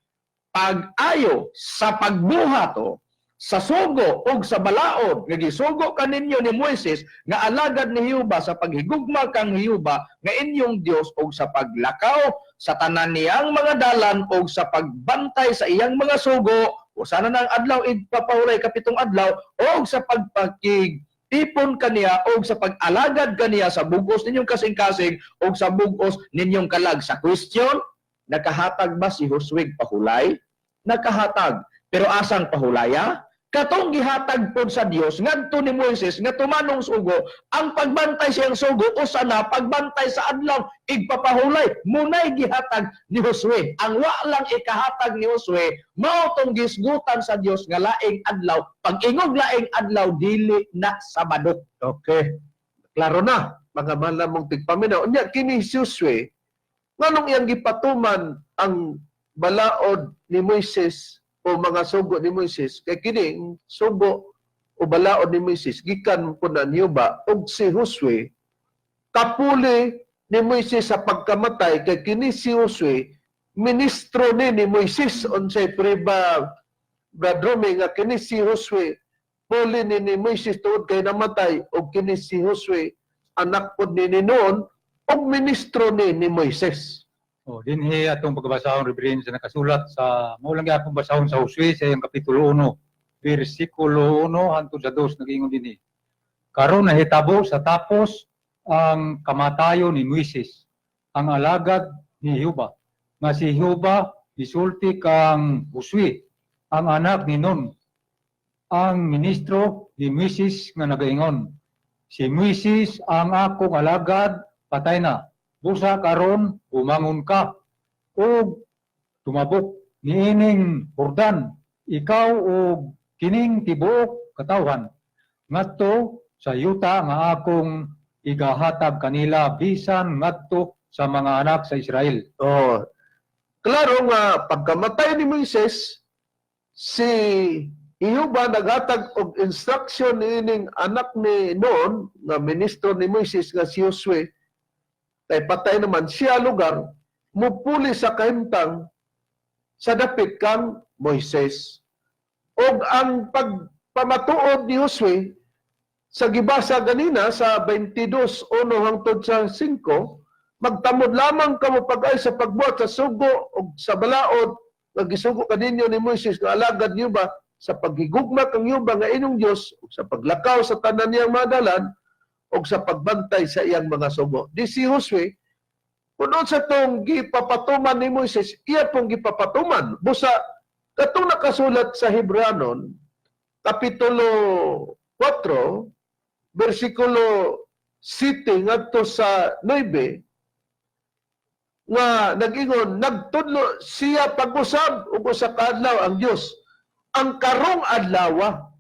pag-ayo sa pagbuhat, oh, sa sugo ug sa balaod nga gisugo kaninyo ni Moises nga alagad ni Jehova sa paghigugma kang Jehova nga inyong Dios ug sa paglakaw sa tanan niyang mga dalan ug sa pagbantay sa iyang mga sugo, usa na nang adlaw igpapahulay, kapitong adlaw, ug sa pagpakig tipon kaniya og sa pag-alagad kaniya sa bugos ninyong kasing-kasing ug sa bugos ninyong kalag. Sa question, nakahatag ba si Josue pahulay? Nakahatag. Pero asang pahulaya? Katong gihatag pod sa Dios ngadto ni Moises nga tumanong sugo, ang pagbantay siyang sugo usa na pagbantay sa adlaw igpapahulay, munay gihatag ni Josue. Ang wa lang ikahatag ni Josue mao tong gisgutan sa Dios nga laing adlaw, pag ingog laing adlaw dili na Sabado. Okay. Klaro na, mga mahal namong tigpaminaw. Unya, kini si Josue, nganong iyang gipatuman ang balaod ni Moises o mga sugo ni Moises? Kay kini sugo o balaod ni Moises gikan po na niyo ba, og si Josue kapuli ni Moises sa pagkamatay, kay kini si Josue ministro ni Moises. Unsay priba, Brad Romy, nga kini si Josue puli ni Moises tuod kay namatay, og kini si Josue anak pod ni noon og ministro ni Moises? Oh, dinhi atong pagbasahon, Reverend, sa nakasulat sa mao lang gyapon basahon sa Josue sa iyang kapitulo 1, bersikulo 1 hangtod sa 2, nag-ingon dinhi. Karon nahitabo sa tapos ang kamatayon ni Moises, ang alagad ni Jehova, nga si Jehova misulti kang Josue, ang anak ni Nun, ang ministro ni Moises nga nagaingon, "Si Moises ang akong alagad patay na. Busa karon bumangon ka ug tumabok niining Jordan, ikaw ug kining tibuok katawhan, ngadto sa yuta nga akong igahatag kanila bisan ngadto sa mga anak sa Israel." Oh. Klaro nga pagkamatay ni Moises, si Jehova naghatag og instruction niining anak ni Noon nga ministro ni Moises nga si Josue, kay patay naman siya lugar, mupuli sa kahimtang sa dapit kang Moises. Og ang pagpamatuod ni Josue sa gibasa ganina sa 22:1 hangtod sa 5, magtamod lamang kamo pag-ay sa pagbuhat sa sugo o sa balaod nga gisugo kaninyo ni Moises nga alagad niyo ba sa paghigugma kang Jehova nga inyong Dios ug sa paglakaw sa tanan niyang mga dalan ug sa pagbantay sa iyang mga sugo. Di si Josue, kung sa tong gipapatuman ni Moises, iya pong gipapatuman. Busa, katong nakasulat sa Hebreanon, Kapitulo 4, versikulo 7 ngadto sa 9, nga nag-ingon, nagtudlo siya pag-usab ug usa ka adlaw ang Dios. Ang karong adlawa,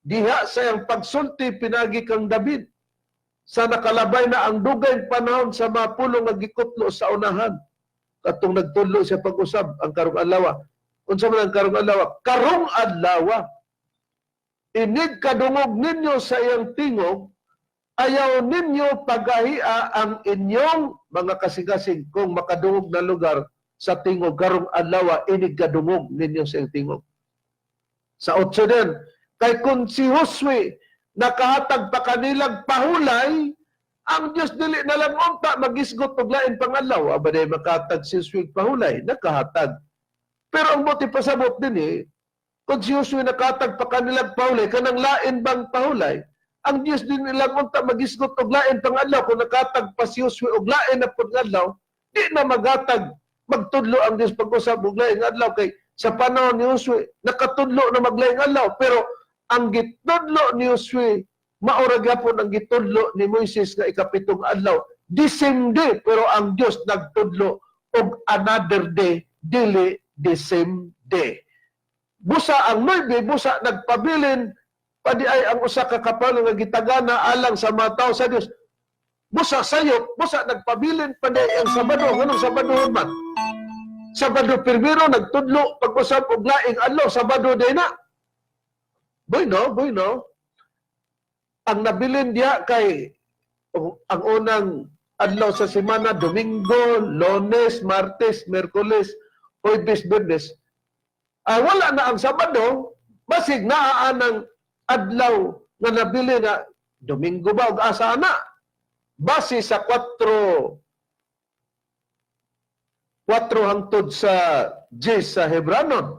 diha sa iyang pagsulti pinagi kang David, sa nakalabay na ang dugay panahon sa mga pulong nga gikutlo sa unahan. Katong nagtudlo siya pag-usab ang karong adlaw. Unsa man ang karong adlaw? Karong adlaw, inig kadungog ninyo sa iyang tingog, ayaw ninyo pagahia ang inyong mga kasing-kasing. Kung makadungog na lugar sa tingog karong adlaw, inig kadungog ninyo sa iyang tingog. Sa 8 din, kay kung si Josue nakahatag pa kanilang pahulay, ang Diyos dili na lang unta magisgot og lain pang adlaw. Aba day makahatag si Josue pahulay, nakahatag. Pero ang buti pasabot din eh, kung si Josue nakahatag pa kanilang pahulay, kanang lain bang pahulay? Ang Dios din nilang unta magisgot og lain pang adlaw kung nakatag pa si Josue og lain na pud nga adlaw, di na magatag magtudlo ang Dios pag-usab og laing adlaw kay sa panahon ni Josue nakatudlo na maglaing adlaw, pero ang gitudlo ni Josue mao ra gyapon ang gitudlo ni Moises nga ikapitong adlaw, the same day, pero ang Dios nagtudlo og another day, dili the same day. Busa ang 9, busa nagpabilin padi ay ang usa ka kapalo nga gitagana alang sa mga tao sa Dios. Busa sayop, busa nagpabilin padi ang Sabado. Nganong Sabado man? Sabado primero nagtudlo pag-usab og laing adlaw, Sabado day na. Bueno, bueno. Ang nabilin diha kay ang unang adlaw sa semana, Domingo, Lunes, Martes, Miyerkules, Huwebes, Biyernes. Ah, wala na ang Sabado, basig naa ng adlaw nga nabili na Domingo ba ug asa na? Base sa 4 4 hangtod sa 10 sa Hebranon.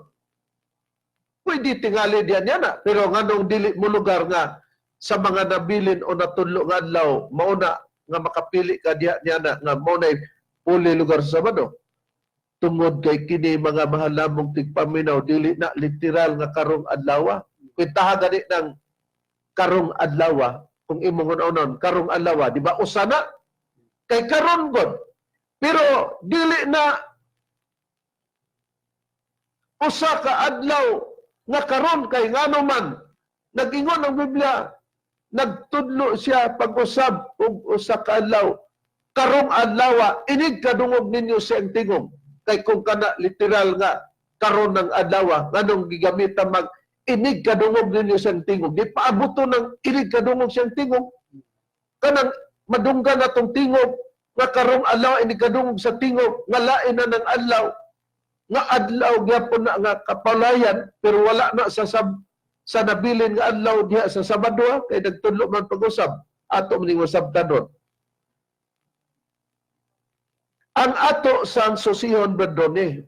Pwede tingali diyan yan na, pero nganong dili mo lugar nga sa mga nabilin o natudlo nga adlaw, mauna nga makapili ka diha niya na nga mao nay puli lugar sa Sabado? Tungod kay kini, mga mahal namong tigpaminaw, dili na literal nga karong adlaw. Kwentaha gani ng karong adlaw, kung imong hunaw karong adlaw, di ba usa na kay karon god, pero dili na usa ka adlaw nga karon kay ngano man nag-ingon ang Biblia, nagtudlo siya pag-usab og usa ka adlaw, karong adlaw inig kadungog ninyo sa iyang tingog. Kay kung kana literal nga karon ng adlaw, nganong gigamitan mag inig kadungog ninyo sa iyang tingog? Di paabuto ng inig kadungog siyang tingog, kanang madunggan na tong tingog nga karong adlaw inig kadungog sa tingog nga lain na ng adlaw, nga adlaw gyapon na nga kapalayan, pero wala na sa nabilin nga adlaw diha sa Sabado, kay nagtudlo man pag-usab. Ato man ning masabtan ang ato sa susihon, Berdone,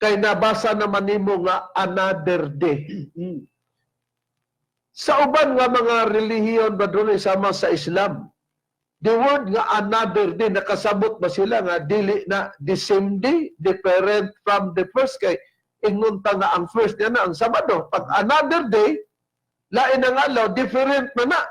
kay nabasa naman nimo nga another day. Sa uban nga mga relihiyon, Berdone, sama sa Islam, the word nga another day, nakasabot ba sila nga dili na the same day, different from the first? Kay ingon ta nga ang first niya na ang Sabado. Pag another day, lain ang adlaw, different na na.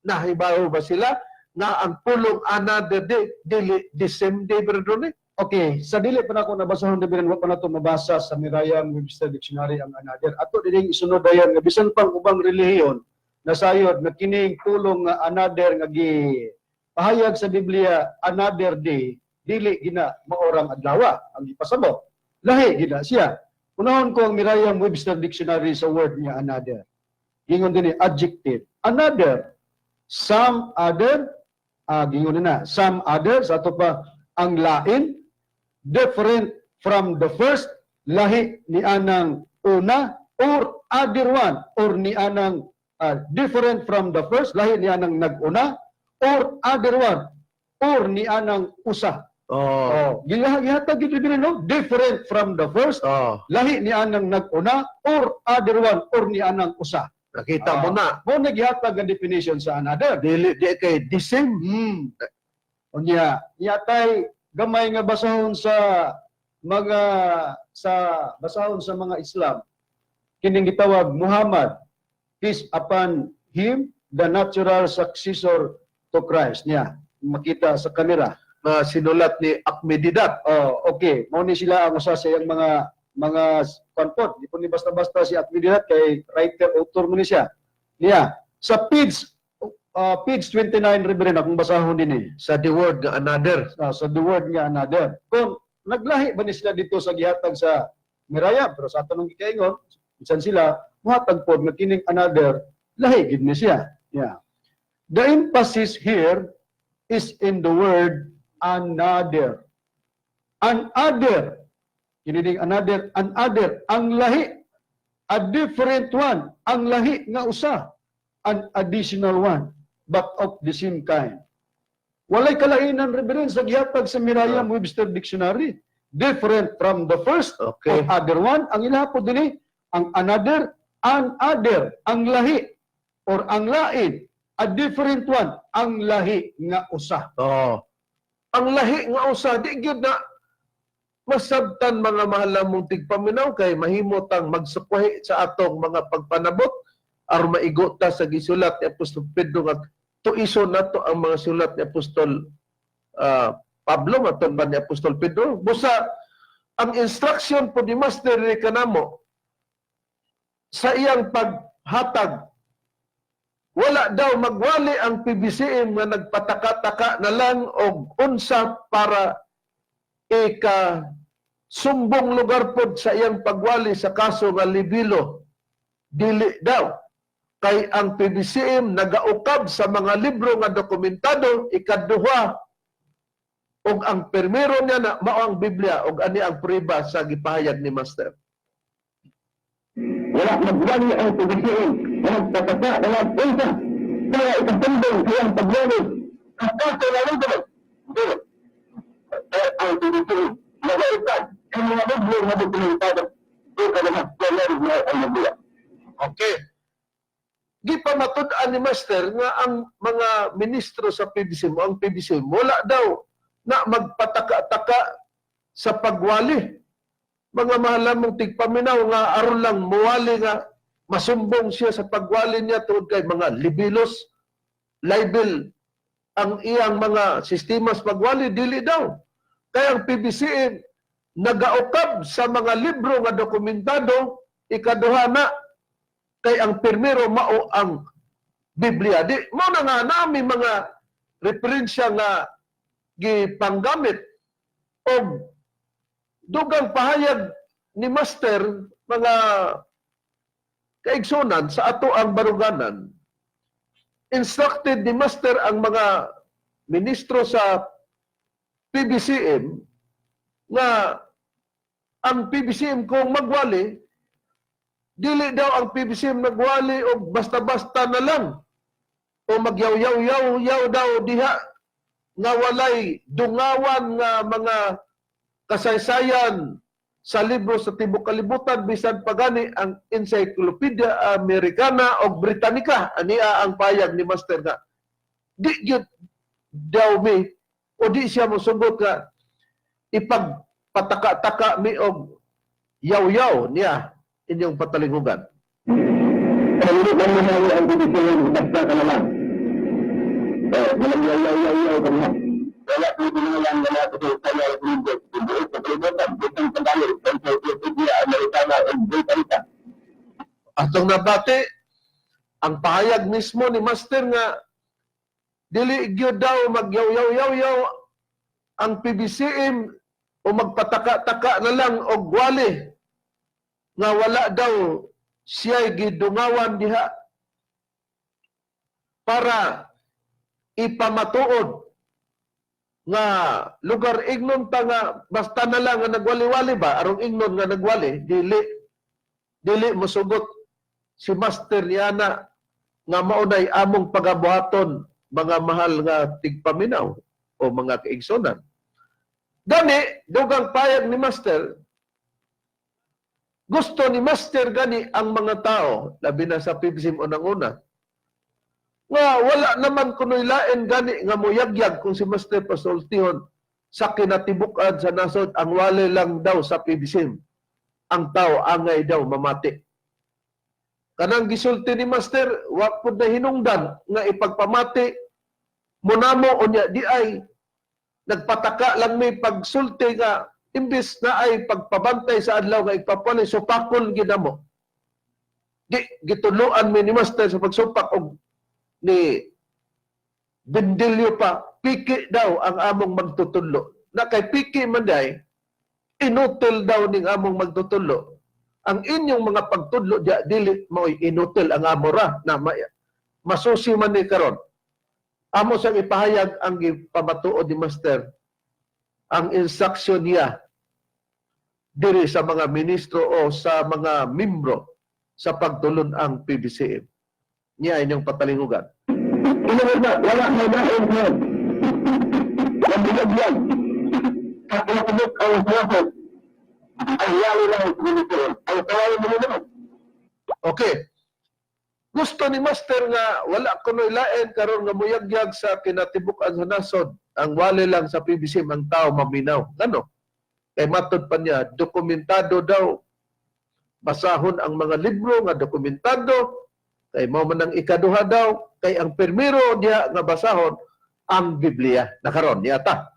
Nahibaw ba sila nga ang pulong another day, dili the same day, Berdone? Okay, sa dili pa nako nabasahon, Reverend, wa pa nato mabasa sa Merriam-Webster Dictionary ang another. Ato dining isunod dayon nga bisan pang ubang relihiyon nasayod nga kining pulong nga another nga gi pahayag sa Biblia, another day, dili gina maorang adlaw ang gipasabot. Lahi gina siya. Unahon ko ang Merriam-Webster Dictionary sa word nga another. Gingon dinhi, adjective. Another, some other, gingon na, some other, sa ato pa ang lain, different from the first, lahi ni anang una, or other one, or ni anang different from the first, lahi ni anang nag-una, or other one, or ni anang usa. Oh. Oh, gihatag gyud diri, no? Different from the first, lahi ni anang nag-una, or other one, or ni anang usa. Nakita mo na. Mo na gihatag ang definition sa another. Dili di kay the same. Unya, yatay gamay nga basahon sa mga Islam. Kining gitawag Muhammad, peace upon him, the natural successor to Christ niya. Makita sa kamera. Na sinulat ni Ahmed Deedat. Oh, okay. Mao ni sila ang usa sa iyang mga kwan. Di po ni basta-basta si Ahmed Deedat kay writer, author mo ni siya. Niya, sa page 29, Reverend, akong basahon din eh. Sa the word nga another. Sa the word nga another. Kung naglahi ba ni sila dito sa gihatag sa Merriam, pero sa ato nung gikaingon, bisan sila muhatag pod nga kining another lahi gid ni siya. Yeah. The emphasis here is in the word another. Another. Kini ding another, another, ang lahi, a different one, ang lahi nga usa, an additional one, but of the same kind. Walay kalainan, Reverend, sa gihatag sa Merriam-Webster Dictionary. Different from the first or other one. Ang ilaha po dinhi, ang another, another, ang lahi, Or ang lain, a different one, ang lahi nga usa. Oh. Ang lahi nga usa, di gyud na masabtan, mga mahal namong tigpaminaw, kay mahimo tang magsukwahi sa atong mga pagpanabot aron maigo ta sa gisulat ni Apostol Pedro nga tuison nato ang mga sulat ni Apostol Pablo matud ba ni Apostol Pedro. Busa ang instruction po ni Master ni kanamo sa iyang paghatag, wala daw magwali ang PBCM nga nagpataka-taka na lang og unsa para ika sumbong lugar pod sa iyang pagwali sa kaso nga libelo. Dili daw, kay ang PBCM nagaukab sa mga libro nga dokumentado, ikaduha, ug ang permero niya na mao ang Biblia, ug ani ang prueba sa gipahayag ni Master. Wala magwali ang PBCM na nagtataka na nag-unsa kaya ikasumbong sa iyang pagwali ang kaso na libro. Dili. Eh, ang PBCM nagaukab sa mga libro nga dokumentado. Di ka naman na ang Biblia. Okay. Gipamatud-an ni Master nga ang mga ministro sa PBCM o ang PBCM wala daw na magpataka-taka sa pagwali, mga mahal mong tigpaminaw, nga aron lang muwali nga masumbong siya sa pagwali niya tungod kay mga libelos, libel ang iyang mga sistema sa pagwali. Dili daw. Kaya ang PBCM nagaukab sa mga libro nga dokumentado, ikaduha na, kay ang pirmero mao ang Biblia. Di mo na nga nami mga referensya nga gipanggamit og dugang pahayag ni Master, mga kaigsunan, sa ato ang baruganan. Instructed ni Master ang mga ministro sa PBCM nga ang PBCM kung magwali, dili daw ang PBCM nagwali og basta-basta na lang o magyaw-yaw-yaw-yaw daw diha nga walay dungawan nga mga kasaysayan sa libro sa tibok kalibutan, bisan pagani ang Encyclopedia Americana o Britannica. Ania ang payag ni Master nga di gyud daw mi o di siya mosugot nga ipagpataka-taka mi og yaw-yaw niya inyong patalinghugan. Pero hindi man manalo ang PBCM basta ka na lang. Eh, walang yaw-yaw-yaw kami. Wala po lang na natin sa kaya libro. Hindi sa kalibutan, bitang Tagalog, Encyclopedia Americana and Britannica. Atong nabati ang pahayag mismo ni Master nga dili gyud daw magyaw-yaw-yaw ang PBCM o magpataka-taka na lang og wali nga wala daw siya gidungawan diha para ipamatuod nga lugar ingnon ta nga basta na lang nga nagwali-wali ba arong ingnon nga nagwali. Dili mosugot si Master niana nga maunay among pagabuhaton, mga mahal nga tigpaminaw o mga kaigsonan. Gani, dugang payag ni Master, gusto ni Master gani ang mga tao, labi na sa PBCM unang-una, nga wala naman kunoy lain gani nga moyagyag kung si Master pasultihon sa kinatibuk-an sa nasod, ang wali lang daw sa PBCM. Ang tao angay daw mamati. Kanang gisulti ni Master, wa pud na hinungdan nga ipagpamati mo namo unya di ay nagpataka lang may pagsulti nga imbis na ay pagpabantay sa adlaw nga ipapwali, supakon ginamo. Di gituluan mi ni Master sa pagsupak og ni Bendilyo pa, piki daw ang among magtutudlo. Na kay piki man day, inutil daw ning among magtutudlo. Ang inyong mga pagtudlo diya dili mao'y inutil, ang amo ra na masusi man ni karon. Amo siyang ipahayag ang gipamatuod ni Master, ang instruction niya diri sa mga ministro o sa mga membro sa pagtulon ang PBCM. Niya inyong patalingugan. Inawag na, wala may lain ngayon. Nabigag yan. At nakabot ang siyasat. Ang yali lang ang pinipin. Ang kawali mo naman. Okay. Gusto ni Master nga wala kuno'y lain karon nga muyagyag sa kinatibuk-an sa nasod. Ang wali lang sa PBCM ang tao maminaw. Ngano? Kay matod pa niya, dokumentado daw. Basahon ang mga libro nga dokumentado. Kay mao man ang ikaduha daw. Kay ang pirmiro diha nga basahon ang Biblia. Nakaron yata.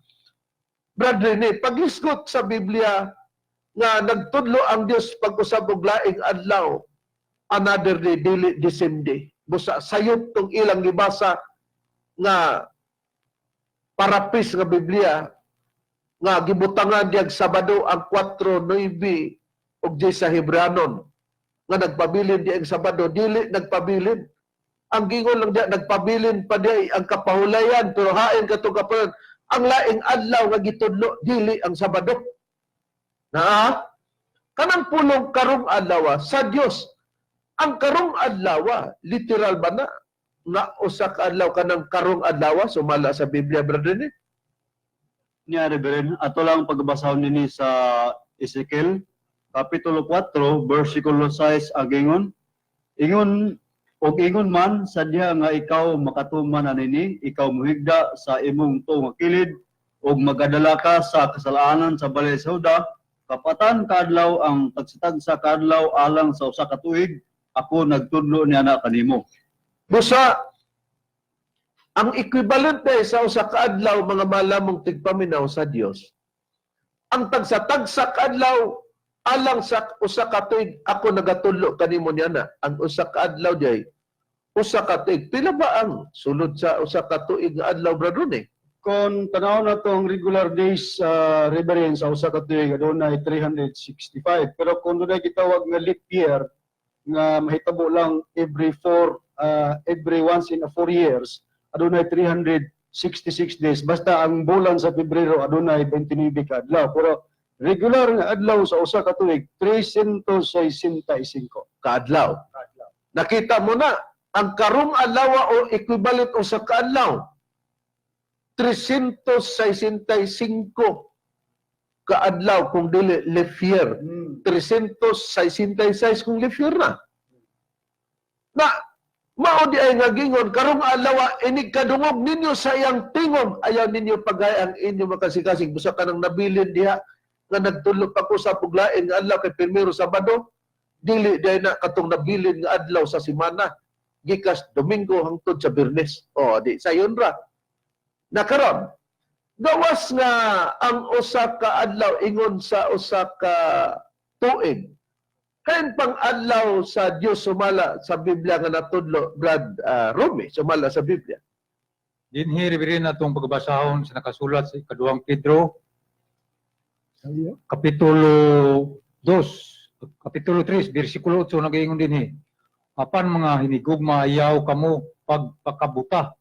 Brad Rene, paglisgot sa Biblia nga nagtudlo ang Dios pag-usab og laing adlaw, another day, dili the same day. Busa sayop tong ilang gibasa nga parapis nga Biblia nga gibutangan diyag Sabado ang 4:9 ug di sa Hebranon nga nagpabilin di ang Sabado, dili nagpabilin. Ang gingon lang diya, nagpabilin pa diya ang kapahulayan, pero hain katong kapahulayan ang laing adlaw nga gitudlo, dili ang Sabado. Na kanang pulong karong adlaw sa Dios, ang karong adlaw, literal ba na nga usa ka adlaw kanang karong adlaw sumala sa Biblia, brother ni? Niya, Reverend, ato lang pagbasahon nini sa Ezekiel, Kapitulo 4, versikulo 6, agingon. Ingon, og ingon man, sa diha nga ikaw makatuman anini, ikaw muhigda sa imong tuo nga kilid, og magadala ka sa kasalanan sa balay sa Huda, kapatan kaadlaw ang tagsa-tagsa kaadlaw alang sa usa ka tuig, ako nagtudlo niya na kanimo. Busa ang equivalent sa usa ka adlaw, mga malamong tigpaminaw, sa Dios, ang tagsa-tagsa ka adlaw alang sa usa ka tuig, ako nagatudlo kanimo niya na ang usa ka adlaw diay usa ka tuig. Pila ba ang sulod sa usa ka tuig nga adlaw, brother ni? Kung tanaw na tong regular days, Reverend, sa usa ka tuig adunay 365. Pero kung dunay gitawag nga leap year nga mahitabo lang every once in a 4 years, adunay 366 days. Basta ang bulan sa Pebrero adunay 29 ka adlaw. Pero regular nga adlaw sa usa ka tuig, 365 kaadlaw. Nakita mo na, ang karong adlaw o equivalent usa ka adlaw, 365 kaadlaw kung dili leap year. 366 kung leap year na. Na mao di ay nga gingon karong adlaw, inig kadungog ninyo sa iyang tingog, ayaw ninyo paghay ang inyong makasikasig. Busa kanang nabilin diha nga nagtudlo pa ko sa puglain nga adlaw kay pirmero Sabado, dili diay na katong nabilin nga adlaw sa semana gikas Domingo hangtod sa Biyernes. O di sayon ra na. Karon, gawas nga ang usa ka adlaw ingon sa usa ka tuig, kain pang adlaw sa Dios sumala sa Biblia nga natudlo, Brad Rome, sumala sa Biblia? Dinhi, Reverend, atong pagbasahon sa nakasulat sa ikaduhang Pedro Kapitulo 2, Kapitulo 3, versikulo 8, nagaingon dinhi. Apan mga hinigugma, ayaw kamo pagpakabuta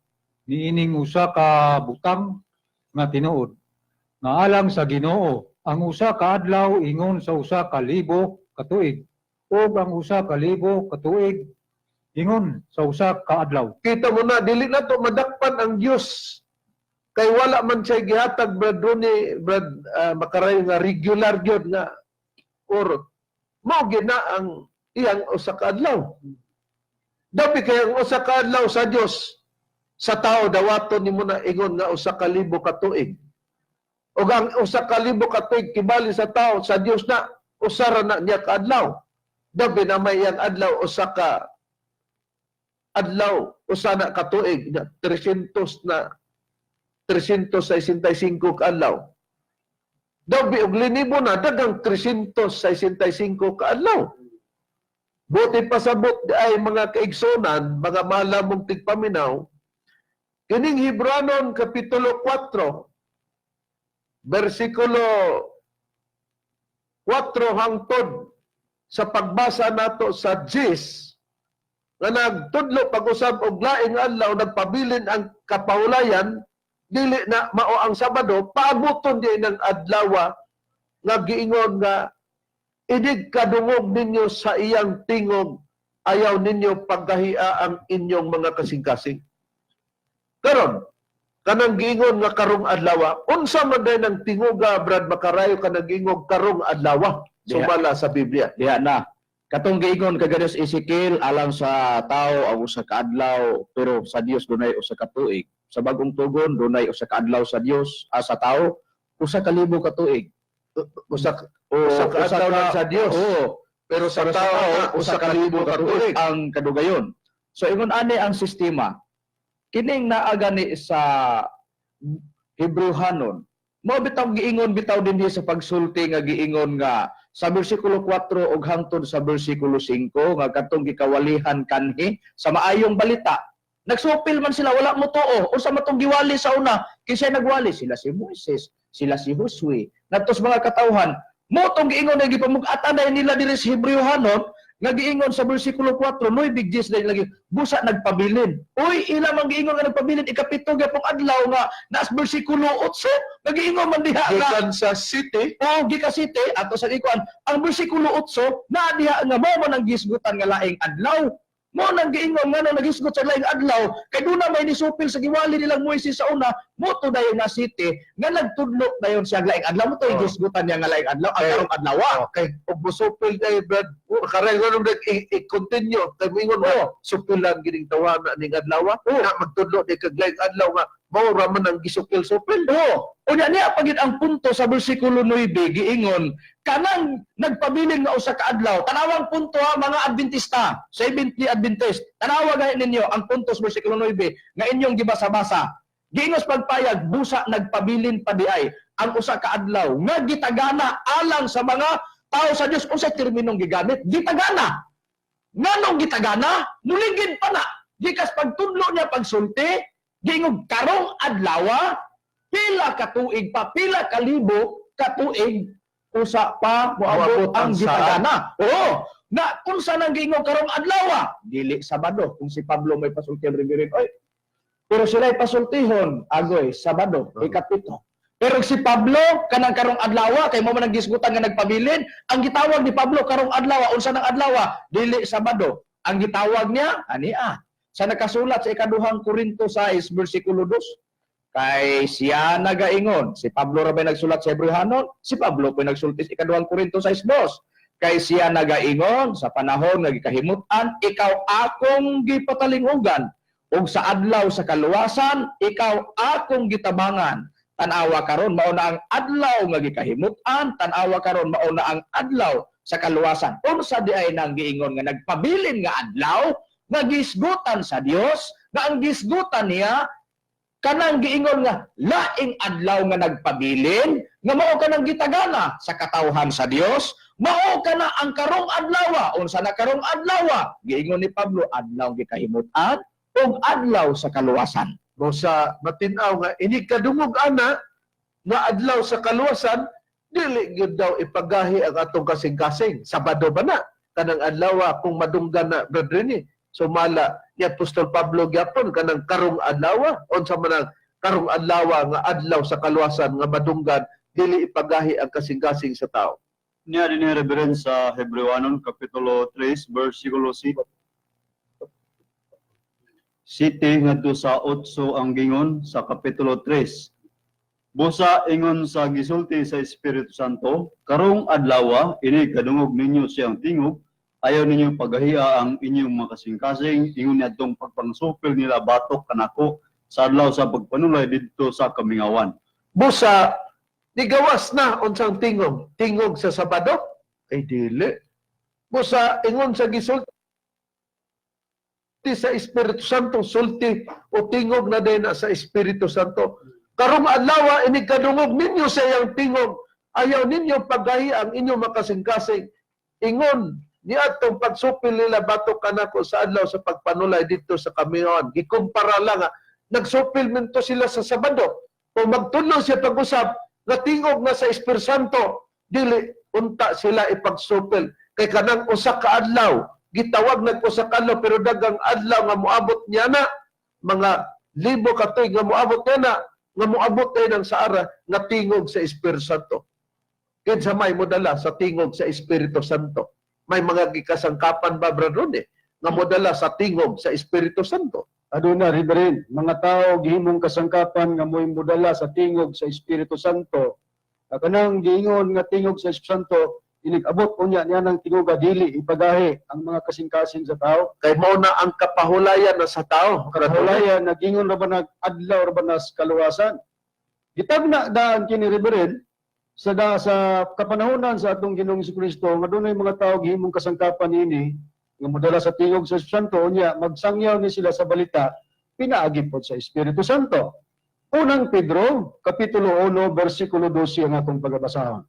niining usa ka butang nga tinuod. Nga alang sa Ginoo, ang usa ka adlaw ingon sa 1,000 ka tuig ug ang 1,000 ka tuig ingon sa usa ka adlaw. Kita mo na, dili na to madakpan ang Dios kay wala man siya gihatag, Brad Ronnie, Brad Makarayo, nga regular gyud nga or mao gyud na ang iyang usa ka adlaw. Dapi kay ang usa ka adlaw sa Dios, sa tao dawaton nimo na ingon nga 1,000 ka tuig. Ug ang 1,000 ka tuig kibali sa tao, sa Dios na usa ra na niya ka adlaw. Dapi na may iyang adlaw usa ka adlaw, usa na ka tuig na 300 na 365 ka adlaw. Dabi og linibo na dagang 365 ka adlaw. Buti pasabot ay mga kaigsonan, mga malamong tigpaminaw, kining Hebranon Kapitulo 4, versikulo 4 hangtod sa pagbasa nato sa 10, nga nagtudlo pag-usab og laing adlaw, nagpabilin ang kapahulayan, dili na mao ang Sabado, paabuton di ng adlaw nga giingon nga inig kadungog ninyo sa iyang tingog, ayaw ninyo pagkahia ang inyong mga kasing-kasing. Karon, kanang giingon nga karong adlaw, unsa man day ng tingoga, Brad Makarayo, kanang giingong karong adlaw sumala sa Biblia? Diha na. Katong giingon kaganos Ezekiel alang sa tao ang usa ka adlaw, pero sa Dios dunay usa ka tuig. Sa Bagong Tugon, dunay usa ka adlaw sa Dios, sa tao 1,000 ka tuig. Usa O usa ka adlaw lang sa Dios. Oo. Pero sa Pero sa tao, tao 1,000 ka tuig ang kadugayon. So ingon ani ang sistema. Kining naa gani sa Hebrewhanon. Mao bitaw giingon bitaw dinhi sa pagsulti nga giingon nga sa bersikulo 4 ug hangtod sa bersikulo 5 nga katong gikawalihan kanhi sa maayong balita. Nagsupil man sila, wala mo tuo. Unsa man tong giwali sa una? Kinsa nagwali? Sila si Moises, sila si Josue. Ngadtos mga katawhan, mo tong giingon nga gipamug-atan dahil nila diri sa Hebrewhanon nga giingon sa bersikulo 4, noy big Gs dahil lagi busa nagpabilin. Uy, ila man giingon nga nagpabilin ikapito gyapong adlaw nga naas bersikulo 8 nga giingon man diha nga Gikan sa city. O gikan city ato sa ikuan ang bersikulo 8 naa diha nga mao man ang gisgutan nga laing adlaw. Mo nang giingon nga nang nagisgot sa laing adlaw kay duna may nisupil sa giwali nilang Moises sa una mo to dayon nga city nga nagtudlo dayon siya ang laing adlaw mo to gisgutan niya nga laing adlaw ang karong adlaw. Okay, ug musupil day, Brad, karay nga nung i-continue kay moingon nga supilan gining tawana ning adlaw na magtudlo di kag laing adlaw nga mao ra man ang gisupil-supil. Oo. Unya niya pagid ang punto sa bersikulo 9 giingon kanang nagpabilin nga usa ka adlaw. Tanawang punto ha, mga Adventista, Seventh-day Adventist. Tanawa gani ninyo ang punto sa bersikulo 9 nga inyong gibasa-basa. Giingos pagpayag busa nagpabilin pa di ay ang usa ka adlaw nga gitagana alang sa mga tao sa Dios. Unsay terminong gigamit? Gitagana. Nganong gitagana? Muligid pa na. Gikas pagtudlo niya pagsulti, giingog karong adlawa, pila ka tuig pa, pila ka libo ka tuig usa pa moabot Moabot ang ang gitagana. Oo. Na kung sa nang giingog karong adlawa, dili Sabado. Kung si Pablo may pasulti ang reverend, oy. Pero sila pasultihon, agoy, Sabado, ikapito. Pero si Pablo kanang karong adlawa kay mo man ang gisgutan nga nagpabilin, ang gitawag ni Pablo karong adlawa, unsa nang adlawa? Dili Sabado. Ang gitawag niya ani sa nakasulat sa ikaduhang Korinto 6 bersikulo 2. Kay siya nagaingon, si Pablo ra bay nagsulat sa Hebreohanon, si Pablo po nagsulti sa ikaduhang Korinto 6:2. Kay siya nagaingon sa panahon nga gikahimut-an, ikaw akong gipatalingugan ug sa adlaw sa kaluwasan, ikaw akong gitabangan. Tan-awa karon mao na ang adlaw nga gikahimut-an, tan-awa karon mao na ang adlaw sa kaluwasan. Unsa di ay nang giingon nga nagpabilin nga adlaw nga gisgutan sa Dios, nga ang gisgutan niya kanang giingon nga laing adlaw nga nagpabilin nga mao kanang gitagana sa katawhan sa Dios, mao kana ang karong adlaw. Unsa na karong adlaw? Giingon ni Pablo, adlaw gikahimut-an ug adlaw sa kaluwasan. Mo sa matin-aw nga ini kadungog ana nga adlaw sa kaluwasan, dili gyud daw ipagahi ang atong kasing-kasing. Sabado ba na kanang adlaw kung madunggan na, Brad Rene? Sumala ni Apostol Pablo gyapon kanang karong adlaw, unsa man ang karong adlaw nga adlaw sa kaluwasan nga madunggan, dili ipagahi ang kasing-kasing sa tao? Niya din ni Reverend sa Hebrewanon Kapitulo 3 versikulo 6 City ngadto sa 8 ang gingon sa Kapitulo 3. Busa ingon sa gisulti sa Espiritu Santo, karong adlawa ini kadungog ninyo siyang tingog, ayaw ninyo pagahia ang inyong mga kasing-kasing, ingon niadtong pagpangsupil nila batok kanako sa adlaw sa pagpanulay didto sa kamingawan. Busa nigawas na unsang tingog? Tingog sa Sabado? Ay dili. Busa ingon sa gisulti sa Espiritu Santo, sulti o tingog na din na sa Espiritu Santo. Karong adlaw ini kadungog ninyo sa iyang tingog, ayaw ninyo paggahi ang inyong makasing-kasing. Ingon niadtong pagsupil nila batok kanako sa adlaw sa pagpanulay dito sa kamingawan. Gikumpara lang nga, nagsupil minto sila sa Sabado. Kung magtudlo siya pag-usap, nga tingog na sa Espiritu Santo, dili unta sila ipagsupil. Kay kanang usa ka adlaw, gitawag nag usa ka adlaw, pero dagang adlaw nga moabot niya na, mga libo ka tuig nga moabot niya na, nga moabot ay ng saara nga tingog sa Espiritu Santo. Kinsa may modala sa tingog sa Espiritu Santo? May mga gikasangkapan ba, Brad Ronnie, nga modala sa tingog sa Espiritu Santo? Aduna, Reverend, mga tao gihimong kasangkapan nga mo'y modala sa tingog sa Espiritu Santo. Kanang giingon nga tingog sa Espiritu Santo, Inig abot unya niya ng tinguga, dili ipagahi ang mga kasing-kasing sa tao. Kay mao na ang kapahulayan na sa tao. Kapahulayan, nagingon ra ba nag adlaw ra ba nas kaluwasan. Gitagna daan kini, Reverend, sa kapanahonan sa atong Ginoong Kristo nga dunay mga tawo gihimong kasangkapan niini nga modala sa tingog sa Espiritu Santo, unya magsangyaw ni sila sa balita pinaagi pod sa Espiritu Santo. Unang Pedro, Kapitulo 1, versikulo 12 ang atong pagabasahon.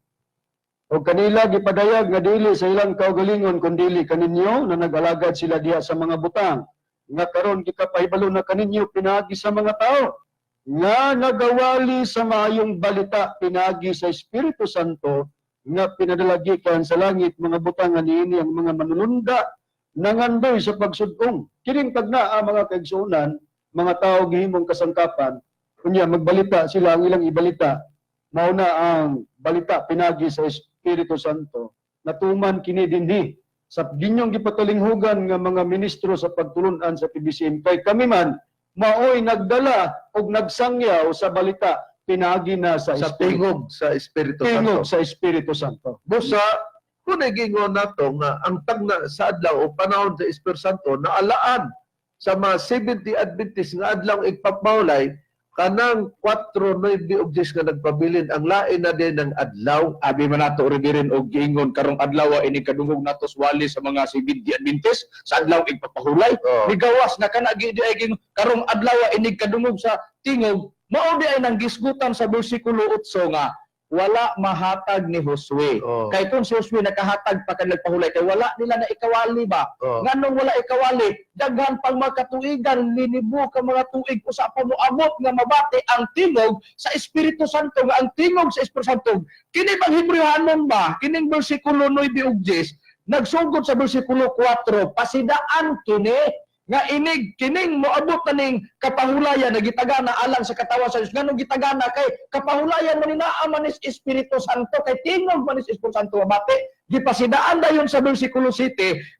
O kanila gipadayag nga dili sa ilang kaugalingon kundili kaninyo na nag-alagad sila diha sa mga butang nga karon gikapahibalo na kaninyo pinaagi sa mga tao nga nagawali sa maayong balita pinaagi sa Espiritu Santo nga pinadala gikan sa langit, mga butang nga niini ang mga manulunda nangandoy sa pagsudong. Kining tagna ang mga kaigsuonan, mga tao gihimong kasangkapan, unya magbalita sila, ang ilang ibalita mao na ang balita pinagi sa Espiritu Santo. Natuman kini dinhi sa ginyong gipatalinghugan nga mga ministro sa pagtulunan sa PBCM, kay kami man maoy nagdala og nagsangyaw sa balita pinaagi na sa, Sa Espiritu, tingog sa Espiritu Santo. Tingog sa Espiritu Santo. Busa, kung nagingon nato nga ang tagna sa adlaw o panahon sa Espiritu Santo naalaan sa mga 70 Adventist nga adlaw igpapahulay, kanang 4, 9 ug 10 nga nagpabilin, ang lain na din ng adlaw. Abi man nato, Reverend, og giingon karong adlaw ini kadungog nato wali sa mga Seventh Adventist sa adlaw igpapahulay. Migawas na kana gid ay giingon karong adlaw ini kadungog sa tingog, mao di ay nang gisgutan sa bersikulo 8 nga wala mahatag ni Josue. Kay kung si Josue nakahatag pa kanila pahulay, kay wala nila na ikawali ba? Nganong wala ikawali? Daghan pang mga katuigan, linibo ka mga tuig usa pa moabot nga mabati ang tingog sa Espiritu Santo, nga ang tingog sa Espiritu Santo. Kini bang Hebreohanon ba? Kining bersikulo 9 ug 10 nagsugod sa bersikulo 4, pasidaan kini nga inig kining moabot na ning kapahulayan na gitagana alang sa katawan sa Dios. Nganong gitagana? Kay kapahulayan man ni naa man is Espiritu Santo, kay tingog man is Espiritu Santo mabati. Gipasidaan dayon sa bersikulo 7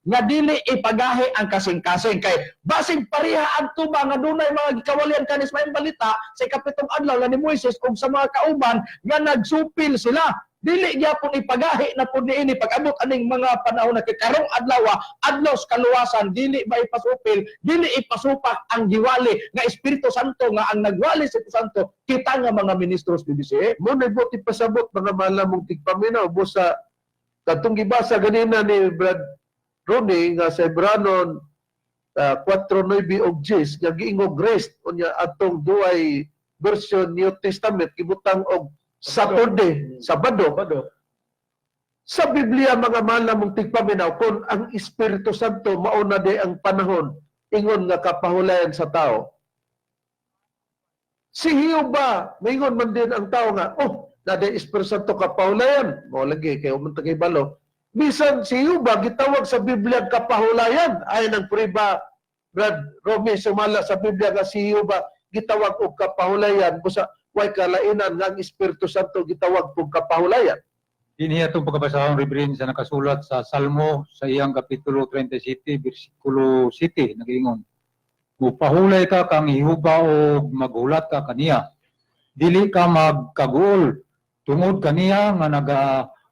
nga dili ipagahi ang kasing-kasing, kay basig pareha ang tuba nga dunay mga gikawalian kanis maayong balita sa ikapitong adlaw ni Moises ug sa mga kauban nga nagsupil sila. Dili gyapon ipagahi na pud niini pag-abot aning mga panahon na kay karong adlaw, adlaw sa kaluwasan, dili ba ipasupil, dili ipasupak ang giwali nga Espiritu Santo, nga ang nagwali sa Espiritu Santo kita nga mga ministros BBC. Mo na buti pasabot, mga malamong tigpaminaw, busa katong gibasa ganina ni Brad Ronnie nga sa Hebranon 4:9 og 10 nga giingog rest, unya atong duay version New Testament gibutang og Saturday, Sabado. Sabado. Sa Biblia, mga malamong tigpaminaw, kung ang Espiritu Santo mao na di ang panahon ingon nga kapahulayan sa tao. Si Hiuba, maingon man din ang tao nga, oh, na di Espiritu Santo kapahulayan. Mao lagi kay man balo. Bisan si Hiuba gitawag sa Biblia kapahulayan. Ay nang priba, Brad Romy, sumala sa Biblia nga si Hiuba gitawag og kapahulayan, busa way kalainan nga ang Espiritu Santo gitawag og kapahulayan. Dinhi atong pagkabasahon, Reverend, sa nakasulat sa Salmo sa iyang kapitulo 37 bersikulo 7, nagiingon: Mupahulay ka kang Jehova og maghulat ka kaniya. Dili ka magkaguol tungod kaniya nga naga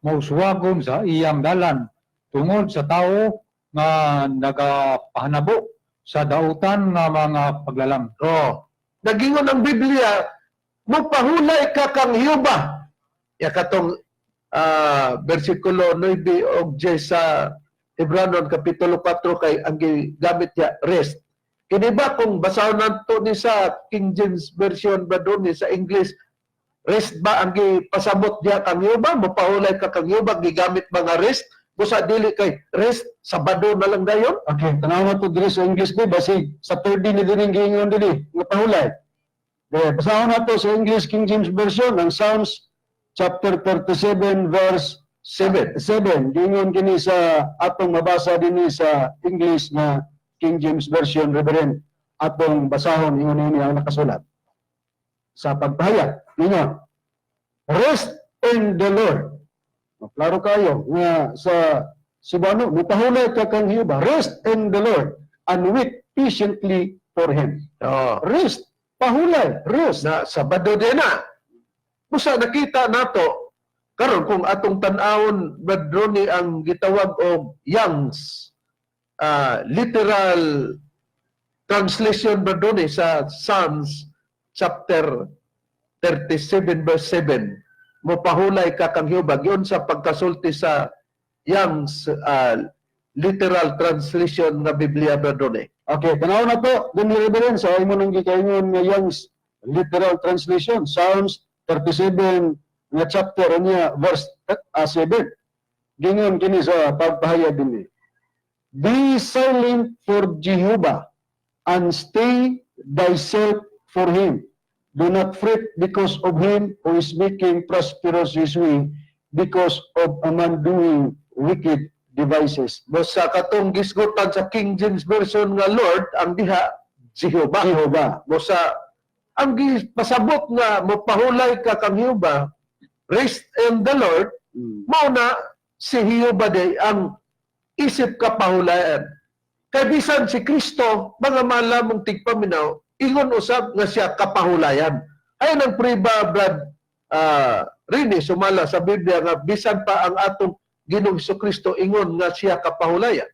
mauswagon sa iyang dalan, tungod sa tao nga nagapahanabo sa dautan nga mga paglalang. Oh. Nagingon ang Biblia, mupahulay ka kang Hiuba. Ya katong bersikulo 9 og 10 sa Hebranon kapitulo 4, kay ang gigamit niya rest. Kini ba kung basahon nato ni sa King James Version ba doon ni sa English, rest ba ang gipasabot diya kang Hiuba? Mupahulay ka kang Hiuba, gigamit ba nga rest? Busa dili kay rest, Sabado na lang dayon. Okay, tanaw na to diri sa English di basig Saturday ni dining giingon dili nga pahulay. De, basahon nato sa English King James Version ang Psalms chapter 37 verse 7. 7. Giingon kini sa atong mabasa dinhi sa English na King James Version, Reverend. Atong basahon, ingon ini ang nakasulat. Sa pagpahayag, ingon: "Rest in the Lord." No, klaro kayo nga sa Cebuano, mupahulay ka kang Jehova. "Rest in the Lord and wait patiently for Him." Rest, pahulay, rest. Na Sabado din na. Busa nakita nato Karon kung atong tan-awon, Brad Ronnie, ang gitawag og Young's literal translation, Brad Ronnie, sa Psalms chapter 37 verse 7, mopahulay ka kang Jehova, yun sa pagkasulti sa Young's literal translation nga Biblia, Brad Ronnie. Okay, tanaw na to, dun ni Reverend, sa imo nang gikaingon nga Young's literal translation, Psalms 37 nga chapter niya, verse 7. Gingon kini sa pagpahayag dinhi. "Be silent for Jehovah and stay thyself for him. Do not fret because of him who is making prosperous his way, because of a man doing wicked devices." Sa katong gisgutan sa King James Version nga Lord, ang diha Jehovah. Jehovah. Busa ang pasabot nga mopahulay ka kang Jehovah, rest in the Lord, mao na si Jehovah day ang isip kapahulayan. Kay bisan si Kristo, mga malamong tigpaminaw, ingon usab nga siya kapahulayan. Ay ang priba, Brad Rini, sumala sa Biblia nga bisan pa ang atong Ginoong Kristo ingon nga siya kapahulayan.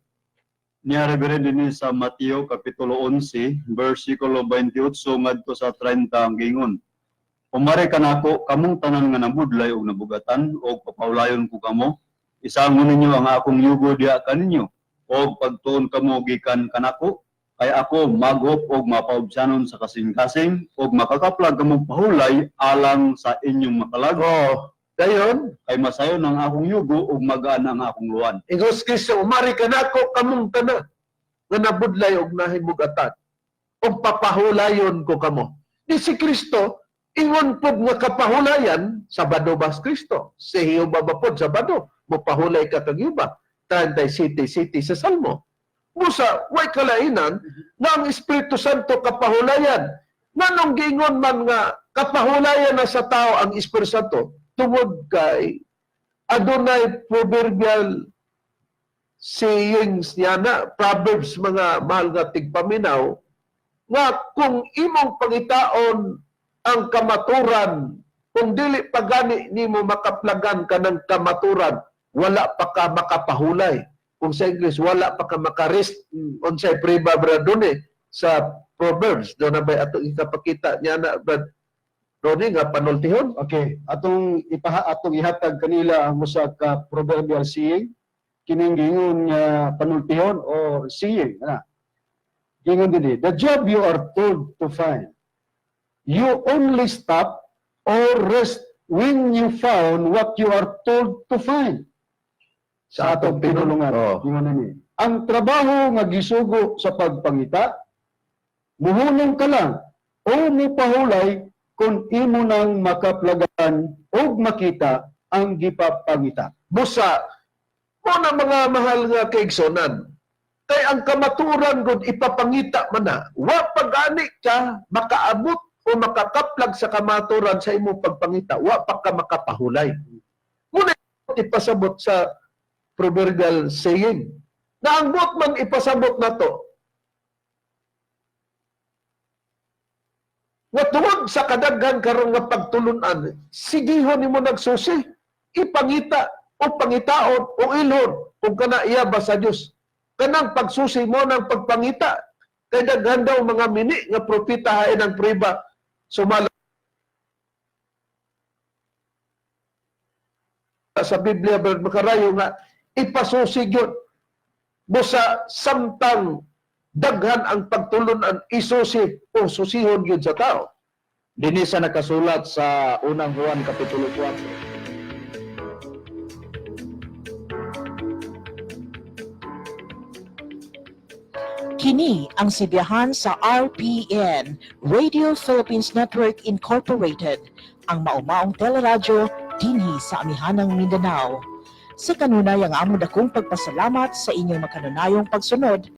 Niya, Reverend, dinhi sa Mateo kapitulo 11 bersikulo 28 ngadto sa 30 ang gingon. "Umari kanako kamong tanan nga nabudlay og nabugatan og papahulayon ko kamo. Isangon ninyo ang akong yugo diha kaninyo og pagtuon kamo gikan kanako kay ako maghop og mapaubsanon sa kasing-kasing og makakaplag kamong pahulay alang sa inyong makalag." Oh, dayon, "Kay masayon ang akong yugo ug magaan ang akong luan." Ingon si Kristo, "Umari kanako kamong tanan nga nabudlay og nahimugatan ug papahulayon ko kamo." Di si Kristo ingon pod nga kapahulayan, Sabado ba si Kristo? Si Jehova ba pod Sabado? Mopahulay ka kang Jehova. 37 city sa Salmo. Busa, way kalainan nga ang Espiritu Santo kapahulayan. Nganong giingon man nga kapahulayan na sa tao ang Espiritu Santo? Tungod kay adunay proverbial sayings niya na, Proverbs, mga mahal nga tigpaminaw, nga kung imong pangitaon ang kamaturan, kung dili pa gani nimo makaplagan ka ng kamaturan, wala pa ka makapahulay. Kung sa English, wala pa ka makarest. Unsay priba, Brad, eh, sa Proverbs do na ba atong ikapakita niya na, Brad Ronnie, nga panultihon? Okay, atong ihatag kanila ang usa ka proverbial saying kining giingon nga panultihon or saying ana. Giingon dinhi, "The job you are told to find. You only stop or rest when you found what you are told to find." Sa atong pinulungan. Ingon dinhi. "Ang trabaho nga gisugo sa pagpangita, muhunong ka lang o mupahulay kung imo nang makaplagan og makita ang gipapangita." Busa, mo na mga mahal nga kaigsonan, kay ang kamaturan gud ipapangita man na, wa pa gani ka makaabot o makakaplag sa kamaturan sa imong pagpangita, wa pa ka makapahulay. Muna ipasabot sa proverbial saying, na ang buot man ipasabot nato, nga tungod sa kadaghan karon nga pagtulunan, sigihon nimo nagsusi, ipangita o pangitaon o ilhon kung kana iya ba sa Dios. Kanang pagsusi mo ng pagpangita, kay daghan daw mga mini nga propeta hain ang priba sumala sa Biblia, Brad Makarayo, nga ipasusi gyud. Busa samtang daghan ang pagtulunan, isusi o susihon gyud sa tao. Dinhi sa nakasulat sa Unang Juan kapitulo 4. Kini ang sibihan sa RPN, Radio Philippines Network Incorporated, ang maumaong teleradyo dinhi sa Amihanang Mindanao. Sa kanunay ang among dakong pagpasalamat sa inyong makanunayong pagsunod.